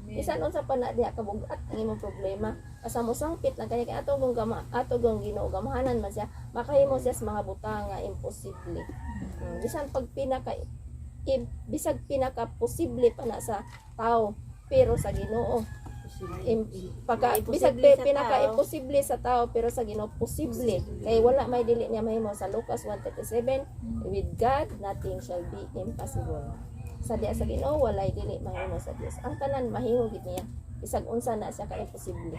Bisan unsa pa na diha kabugat ang imong problema asa mo sangpit lang kaya kay ato gong gama ato gong Ginoo gamahanan man siya makahimo siya sa mga butang nga imposible. Bisan pag pinaka bisag pinaka posible pa na sa tao pero sa Ginoo pagka, bisag Imposible sa pinaka tao. imposible sa tao pero sa Ginoo posible kay wala may dili niya mahimo sa Lucas 1:37, with God nothing shall be impossible. Sa diya sa Ginoo walay dili mahimo sa Dios. Ang tanan mahimo gid niya bisag unsa na siya ka imposible.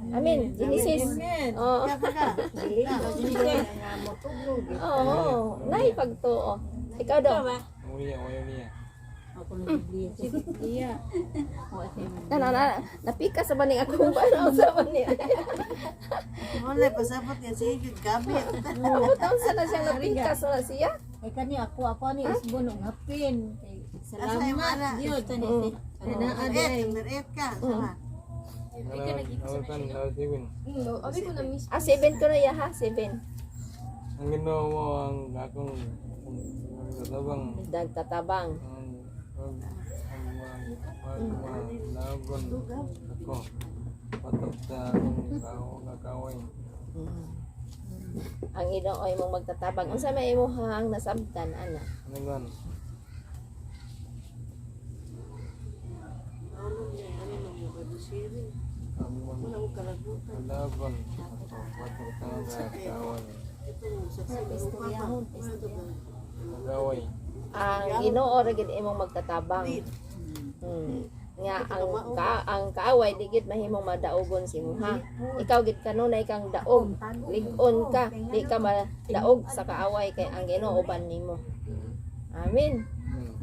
Amen. Genesis. Amen. Oo. Kaya ka. Dili nga motuglo. Oo, naipagtuo. Ikaw daw. Uya, uya niya. Ako nang Biblia. Iya. Na na na napika sa baning akong panaw sa baning. Wala pasabot niya sige gyud gamit. Abot unsa na siya napika sa na siya. Ay kani ako ako ani isbon og hapin. Kay Asa yung salamat ana? Dios. Ito ni si. Naa Number day. 8, number 8 ka. Sama. Di ka nag-ikot sa Kan national. 7. Abi ko na miss. Ah, 7 ko na ya ha, 7. Ang Ginoo mo ang akong nagtatabang Nagtatabang. ang ang ang lagon ako patok sa akong kaaway. Ang Ginoo ay imong magtatabang. Unsa may imong nasabtan ana? Anong Ano niya, ano nang mga sharing. Ang Wala akong kalagutan. lagon ako patok sa akong kaaway. Ito, saksi ng papa. Ano ito ba? Kaaway. Ang Ginoo ra gid imong magtatabang. Nga ang kaaway di gid mahimong madaugon si imuha. Ikaw gid kanunay kang daog. Lig-on ka, di ka madaog sa kaaway kay ang Ginoo uban nimo. Amen.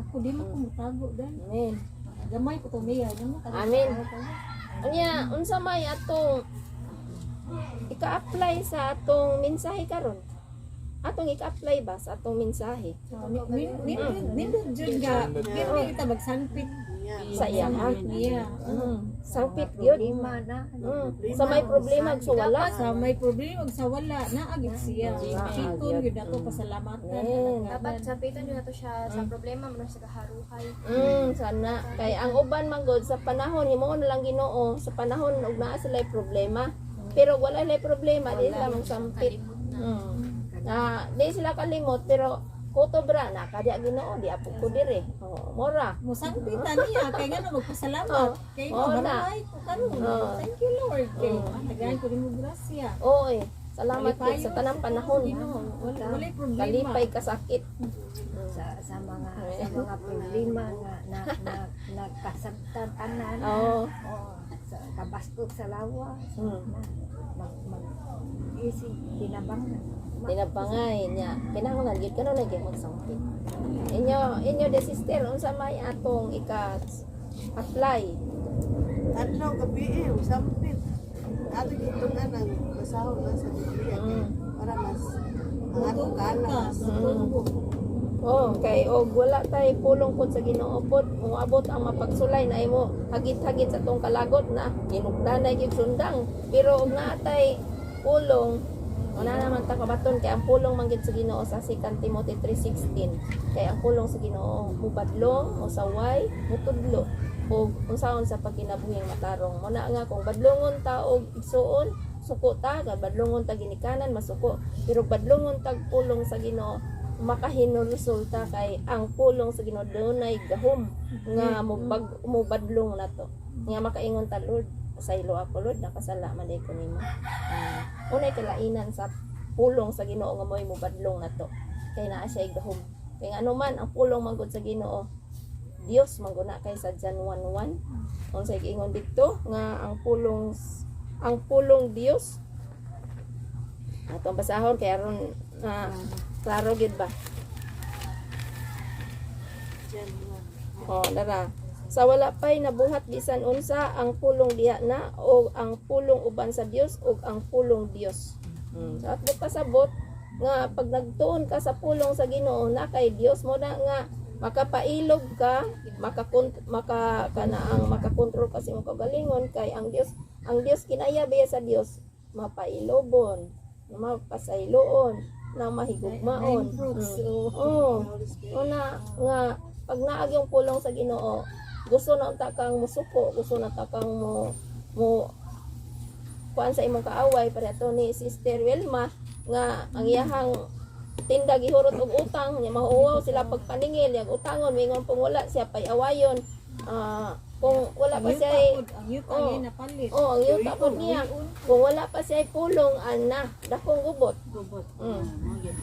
Ako di man ko mutago dahil. Amen. Gamay ko to miya. Amen. Unya, unsa may atong ika-apply sa atong mensahe karon? Atong ika-apply ba sa atong mensahe? Nindot jud ga. Kini kita magsanpit Sa iya ha? niya. Sangpit yun. Problema na. Sa may problema so wala. Sa may problema ug sa wala naa gid siya. Piton gyud ako pasalamatan. Amen. Dapat sapitan yun nato siya sa problema man sa kaharuhay. Sana kay ang uban man gud sa panahon himuon na lang Ginoo sa panahon ug naa sila'y problema. Pero wala lay problema, di sila magsampit. Na di sila kalimot pero kutob ra na kadya Ginoo di apog ko dire. Oh, mora. Musangpitan niya kay ngano magpasalamat. Kay Oo na. maharuhay ko karon. Oo. Thank you Lord. Kay tagaan ko nimo grasya. Oo eh. Salamat gid sa tanang panahon. Ginoo, wala walay problema. Kalipay ka sakit. Sa mga problema nga na nagkasabtan tanan. Oo. Oo, sa kabastot sa lawas. Na mag mag easy tinabangan. Tinabangay niya. Kinahanglan gyud kanunay gyud magsampit. Inyo de sister unsa may atong ika apply? Adlaw gabi eh, sampit. Ato gitun-an ang basahon na sa Biblia kay para mas ang atong kaalam mas Oh, kay og wala tay pulong pod sa Ginoo pod, moabot ang mapagsulay na imo hagit-hagit sa tong kalagot na ginugdanay gyud sundang. Pero og naa tay pulong, wala naman ta kabaton kay ang pulong man gyud sa Ginoo sa 2 Timothy 3:16. Kay ang pulong sa Ginoo mubadlong, mosaway, mutudlo og unsaon sa pagkinabuhing matarong. Mo na nga kung badlongon ta og igsuon, suko ta, kay badlongon ta ginikanan masuko. Pero badlongon tag pulong sa Ginoo, makahinulsol ta kay ang pulong sa Ginoo dunay gahom nga mubadlong nato. Nga makaingon ta, Lord, pasaylo ako Lord, nakasala man ko nimo. Unay kalainan sa pulong sa Ginoo nga mo'y mubadlong nato. Kay naa siya gahom. Kay ngano man ang pulong man gud sa Ginoo, Dios man gud na kay sa John 1:1. Unsay giingon didto nga ang pulong Dios, atong basahon kay aron na klaro gyud ba. Oh, dara. Sa wala pay nabuhat bisan unsa, ang pulong diha na o ang pulong uban sa Dios ug ang pulong Dios. So at pasabot nga pag nagtuon ka sa pulong sa Ginoo na kay Dios mo na nga makapailog ka, maka kana ang makakontrol ka sa imong kaugalingon kay ang Dios kinaya biya sa Dios mapailobon, mapasayloon, na mahigugmaon. Nine fruits. Oo. Una nga pag naag yung pulong sa Ginoo, gusto na unta kang musuko, gusto na ta kang mo mo kuan sa imong kaaway para to ni Sister Wilma nga ang iyahang tinda gihurot og utang nya mahuwaw sila pagpaningil yang utangon mingon pong wala siya pay awayon. Ah, kung wala pa siya Ang yuta Oo. niya napalit. Oh, ang yuta po niya. Kung wala pa siya pulong ana dakong gubot. Gubot.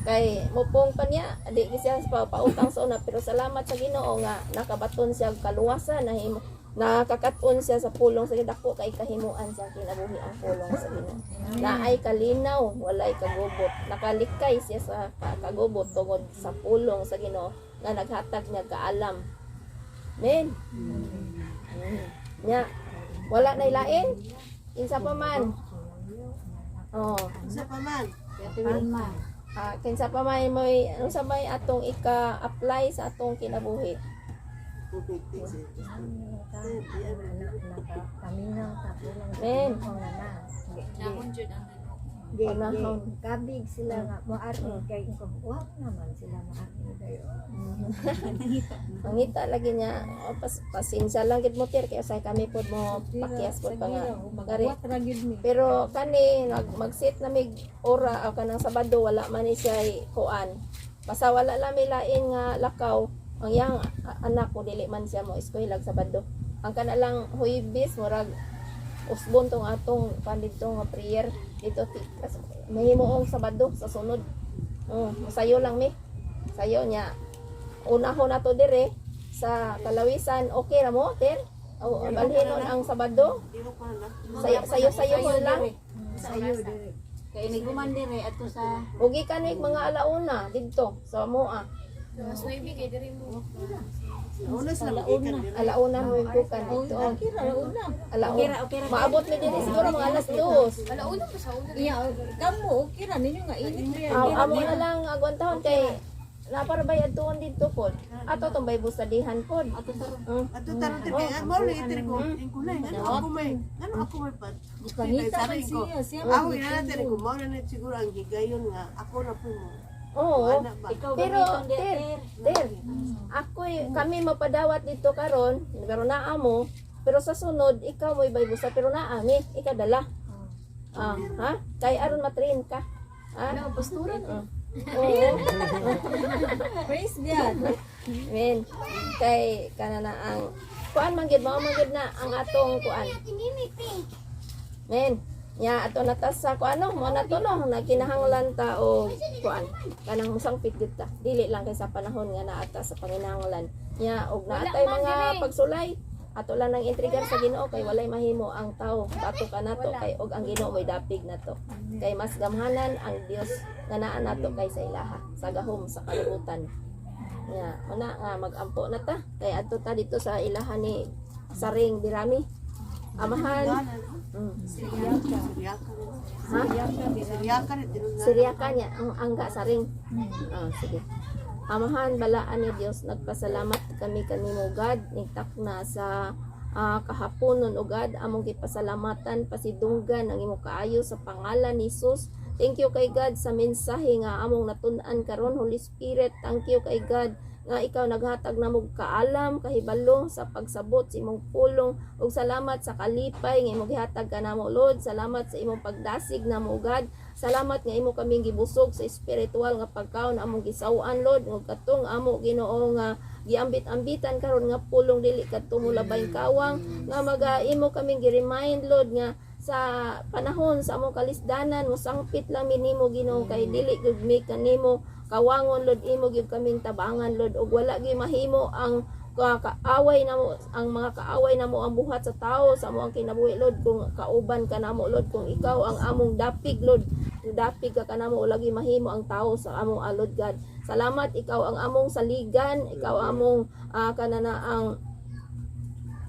Kay mupong pa niya, di siya pa pautang sa una pero salamat sa Ginoo nga nakabaton siya og kaluwasan, nahimo nakakaton siya sa pulong sa dako kay kahimuan sa kinabuhi ang pulong sa Ginoo. Naay kalinaw, walay kagubot. Nakalikay siya sa kagubot tungod sa pulong sa Ginoo nga naghatag niya kaalam. Men. Nya, wala na ilain. Kinsa pa man. Oh. Isa pa man. Palma. Ah, kinsa pa may moy unsa may atong ika-apply sa atong kinabuhi? Tubig, tigsi. Anak Paminaw ta kulang sa Amen. Ginoo nga na. Nahon jud ang Ginoo. Panahon. Kabig sila nga moarni kay ko wa naman sila maarni dayo. Mangita lagi niya, oh, pasensya lang gid mo, Tir, kaya sa kami pod mo pakyas pod pa nga. Gari. Magwat ra gyud mi. Pero kani mag-sit na mig ora o kanang Sabado, wala man ni siya kuan. Basta wala lang may lain nga lakaw. Ang iyang anak ko dili man siya mo eskwela Sabado. Ang kana lang Huwebes, murag usbon tong atong pan didto nga prayer dito mahimuong Sabado sa sunod. Oh, sayo lang mi. Sayo niya. Unahon nato dire sa Kalawisan. Okay ra mo, Ter? O balhinon ang Sabado. Dilo pa na. Sayo sayo sayo lang. Sayo dire. Kay niguman dire ato sa Ugi kanig mga alauna didto sa moa. Mas 9 kay diri mo. Una sila magikan diri. Alauna mo yung bukan dito. Okay ra una. Alauna. Okay ra, okay ra. Maabot mi dinhi siguro mga alas 2. Alauna pa sa una. Iya, kamo okay ra ninyo nga init ra. Amo na lang agwantahon kay naparabay adtuon didto pod. Ato tong Bible studyhan pod. Ato sa Ato taron tir kay mo ni tir ko. Ingkulay ngano ako may ngano ako may pat. Pangita man siya, siya Ako ina na tir ko mao na ni siguro ang higayon nga ako na po mo. Oo. Ana ba? Ikaw Pero gamiton di, Ter, Ter. Ter, ako'y kami mapadawat dito karon, pero naa mo, pero sa sunod ikaw mo'y Bible study, pero naa mi, ikaw dala. Ah, ha? Kay aron matrain ka. Ha? Ano, pastura na. Oo. Praise God. Men, kay kana na ang kuan man gyud, mao man gyud na ang atong kuan. Men, nya ato na ta sa kuan no, mo na to no, nagkinahanglan ta og kuan. Kanang musangpit gyud ta. Dili lang kay sa panahon nga naa ta sa panginahanglan. Nya og naatay Wala man mga diri. pagsulay, ato lang nang intrigar sa Ginoo kay walay mahimo ang tao bato ka nato kay og ang Ginoo mo'y dapig nato kay mas gamhanan ang Dios nga naa nato kay sa ilaha sa gahom sa kalibutan. Nga, una nga magampo na ta kay adto ta dito sa ilaha ni Saring Dirami. Amahan. Siryaka. Ha? Siryaka ni tinungan. Siryaka niya ang angga saring. Ah, sige. Amahan, balaan ni Dios, nagpasalamat kami kanimo God, nigtakna sa kahaponon o God, among gipasalamatan pasidunggan ang imong kaayo sa pangalan ni Jesus. Thank you kay God sa mensahe nga among natun-an karon, Holy Spirit. Thank you kay God nga ikaw naghatag namo og kaalam, kahibalo sa pagsabot sa imong pulong, ug salamat sa kalipay nga imong gihatag kanamo, Lord. Salamat sa imong pagdasig namo, God. Salamat nga imo kaming gibusog sa espiritual nga pagkaon among gisaw-an, Lord, ug katong amo Ginoo nga giambit-ambitan karon nga pulong dili kadto mo labay kawang nga maga imo kaming gi-remind, Lord, nga sa panahon sa among kalisdanan mosangpit lang mi nimo, Ginoo, kay dili gyud mi kanimo kawangon, Lord. Imo gyud kaming tabangan, Lord, ug wala gyud mahimo ang kaaway namo, ang mga kaaway namo, ang buhat sa tao sa amo ang kinabuhi, Lord, kung kauban ka namo, Lord, kung ikaw ang among dapig, Lord, dapig ka kanamo, lagi mahimo ang tao sa among alod, God. Salamat, ikaw ang among saligan, ikaw ang among kanana ang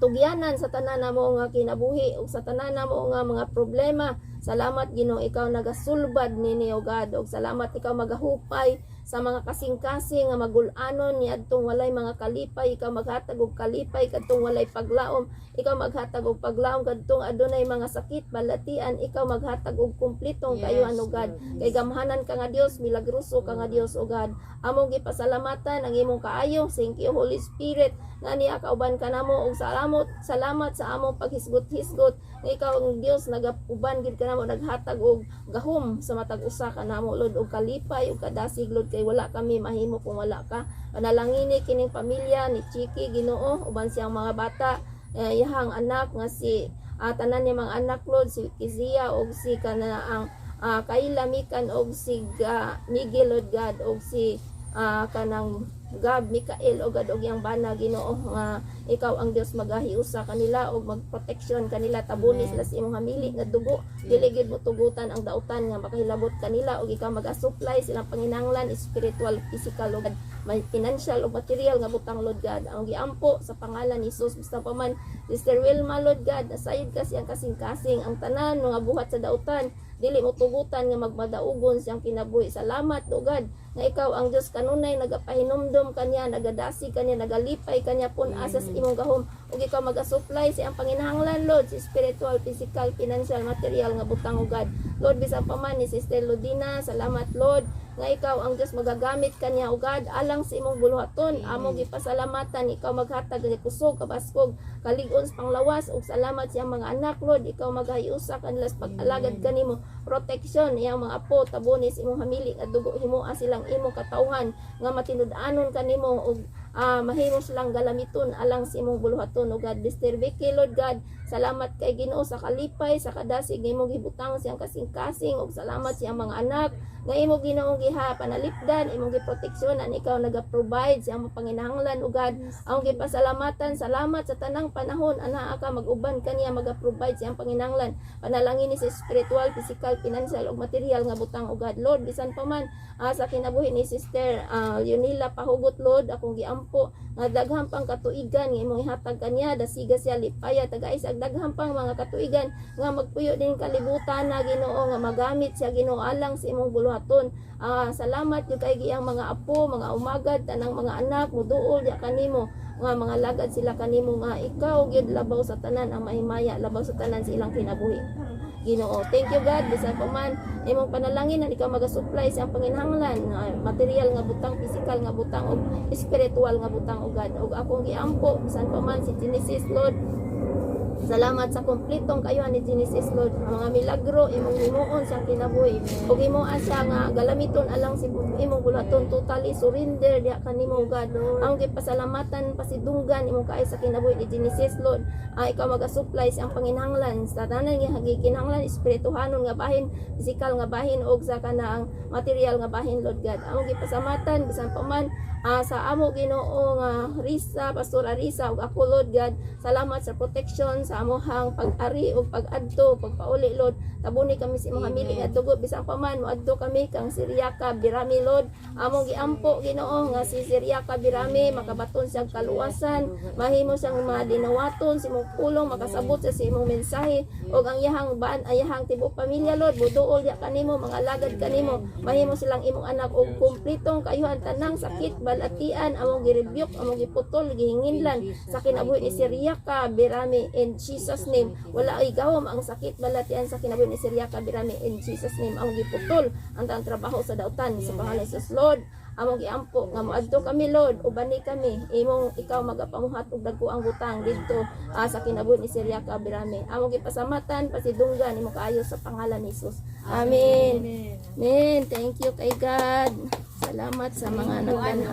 tugyanan sa tanan namo nga kinabuhi ug sa tanan namo nga mga problema. Salamat, Ginoo, ikaw nagasulbad nini, o God, ug salamat ikaw magahupay sa mga kasing-kasing nga magulanon niadtong walay mga kalipay, ikaw maghatag og kalipay kadtong walay paglaom, ikaw maghatag og paglaom kadtong adunay mga sakit balatian, ikaw maghatag og kumpletong kayuan, o God, kay gamhanan ka nga Dios, milagroso ka nga Dios, o God. Among gipasalamatan ang imong kaayo. Thank you, Holy Spirit, nga niya kauban ka namo, ug salamat, salamat sa among paghisgot-hisgot nga ikaw ang Dios nagapuban gid kanamo, naghatag og gahom sa matag usa kanamo, Lord, og kalipay ug kadasig, Lord, kay wala kami mahimo kung wala ka. Panalangini kining pamilya ni Chiki, Ginoo, uban siyang mga bata, iyahang anak nga si tanan niya mga anak, Lord, si Kizia og si kana ang Kayla Mikan og si Miguel, Lord God, og si kanang Gab Mikael og God, og iyang bana, Ginoo, nga ikaw ang Dios magahiusa kanila og magproteksyon kanila, tabuni sila sa imong hamili nga dugo, dili gid mo tugutan ang dautan nga makahilabot kanila, og ikaw maga-supply silang panginahanglan, spiritual, physical ug may financial ug material nga butang, Lord God. Ang giampo sa pangalan ni Jesus. Basta pa man Sister Wilma, Lord God, nasayod ka siyang kasing-kasing, ang tanan mga buhat sa dautan. Dili mo tugutan nga magmadaugon siyang kinabuhi. Salamat, O God, nga ikaw ang Dios kanunay nagapahinumdom kanya, nagadasig kanya, nagalipay kanya pun asa sa imong gahom ug ikaw magasupply sa iyang panginahanglan, Lord, sa spiritual, physical, financial, material nga butang, O God. Lord, bisan pa man ni Sister Ludina, salamat, Lord, nga ikaw ang Dios magagamit kanya, O God, alang sa imong buluhaton. Amo gipasalamatan, ikaw maghatag ng kusog, kabaskog, kalig-on sa panglawas ug salamat sa iyang mga anak, Lord. Ikaw maghiusa kanila sa pag-alagad kanimo, protection iyang mga apo, tabuni sa imong hamili nga dugo, himoa silang imong katawhan nga matinud-anon kanimo ug mahimo silang galamiton alang sa imong buluhaton, O God. Mr. Vicky, Lord God, salamat kay Ginoo sa kalipay, sa kadasig nga imong gibutang siyang kasing-kasing ug salamat siyang mga anak nga imo Ginoong giha panalipdan, imong giproteksyonan, ikaw naga-provide sa imong panginahanglan, O God. Ang gipasalamatan, salamat sa tanang panahon anaa ka mag-uban kaniya, maga-provide sa iyang panginahanglan. Panalangin ni sa spiritual, physical, financial ug material nga butang, O God. Lord, bisan pa man sa kinabuhi ni Sister Leonila Pahugot, Lord, akong giampo nga daghan pang katuigan nga imong ihatag kaniya, dasiga siya, lipaya, tagais ag daghan pang mga katuigan nga magpuyo din kalibutan na, Ginoo, nga magamit siya, Ginoo, alang sa imong buluhaton. Salamat gyud kay giyang mga apo, mga umagad, tanang mga anak muduol diya kanimo nga mga lagad sila kanimo nga ikaw gyud labaw sa tanan ang mahimaya, labaw sa tanan sa ilang kinabuhi. Ginoo. Thank you, God. Bisan pa man imong panalangin na ikaw magasupply sa panginahanglan nga material nga butang, physical nga butang ug spiritual nga butang, o God. Ug akong giampo bisan pa man si Genesis, Lord. Salamat sa kompletong kayuhan ni Genesis, Lord. Ang mga milagro imong himuon sa kinabuhi. Ug himoa siya nga galamiton alang si imong buluhaton, totally surrender diha kanimo, God. Ang gipasalamatan, pasidunggan imong kaayo sa kinabuhi ni Genesis, Lord. Ikaw magasupply sa ang panginahanglan sa tanan nga gikinahanglan, espirituhanon nga bahin, physical nga bahin ug sa kanang material nga bahin, Lord God. Ang gipasamatan bisan pa man sa amo Ginoo nga Risa, Pastora Risa ug ako, Lord God, salamat sa protection sa amohang pag-ari ug pag-adto, pagpauli, Lord. Tabuni kami sa imong hamili nga dugo bisan pa man moadto kami kang Siriaka Birami, Lord. Among giampo, Ginoo, nga si Siriaka Birami makabaton siyang kaluwasan, mahimo siyang madinawaton sa imong pulong, makasabot sa imong mensahe ug ang iyahang ban ayahang tibuok pamilya, Lord, muduol diya kanimo, mga lagad kanimo, mahimo silang imong anak og kumpletong kayuhan. Tanang sakit, balatian, among girebuke, among giputol, gihinginlan sa kinabuhi ni Siriaka Birami in Jesus name. Wala ay gahom ang sakit, balatian sa kinabuhi ni Siriaka Birami in Jesus name. Among giputol ang tanang trabaho sa dautan sa pangalan ni Jesus. Lord, among giampo nga moadto kami, Lord, ubani kami imong ikaw magapamuhat og dagko ang butang didto sa kinabuhi ni Siriaka Birami. Among gipasamatan, pasidunggan imong kaayo sa pangalan ni Jesus. Amen. Amen. Thank you kay God. Salamat sa mga nagdana.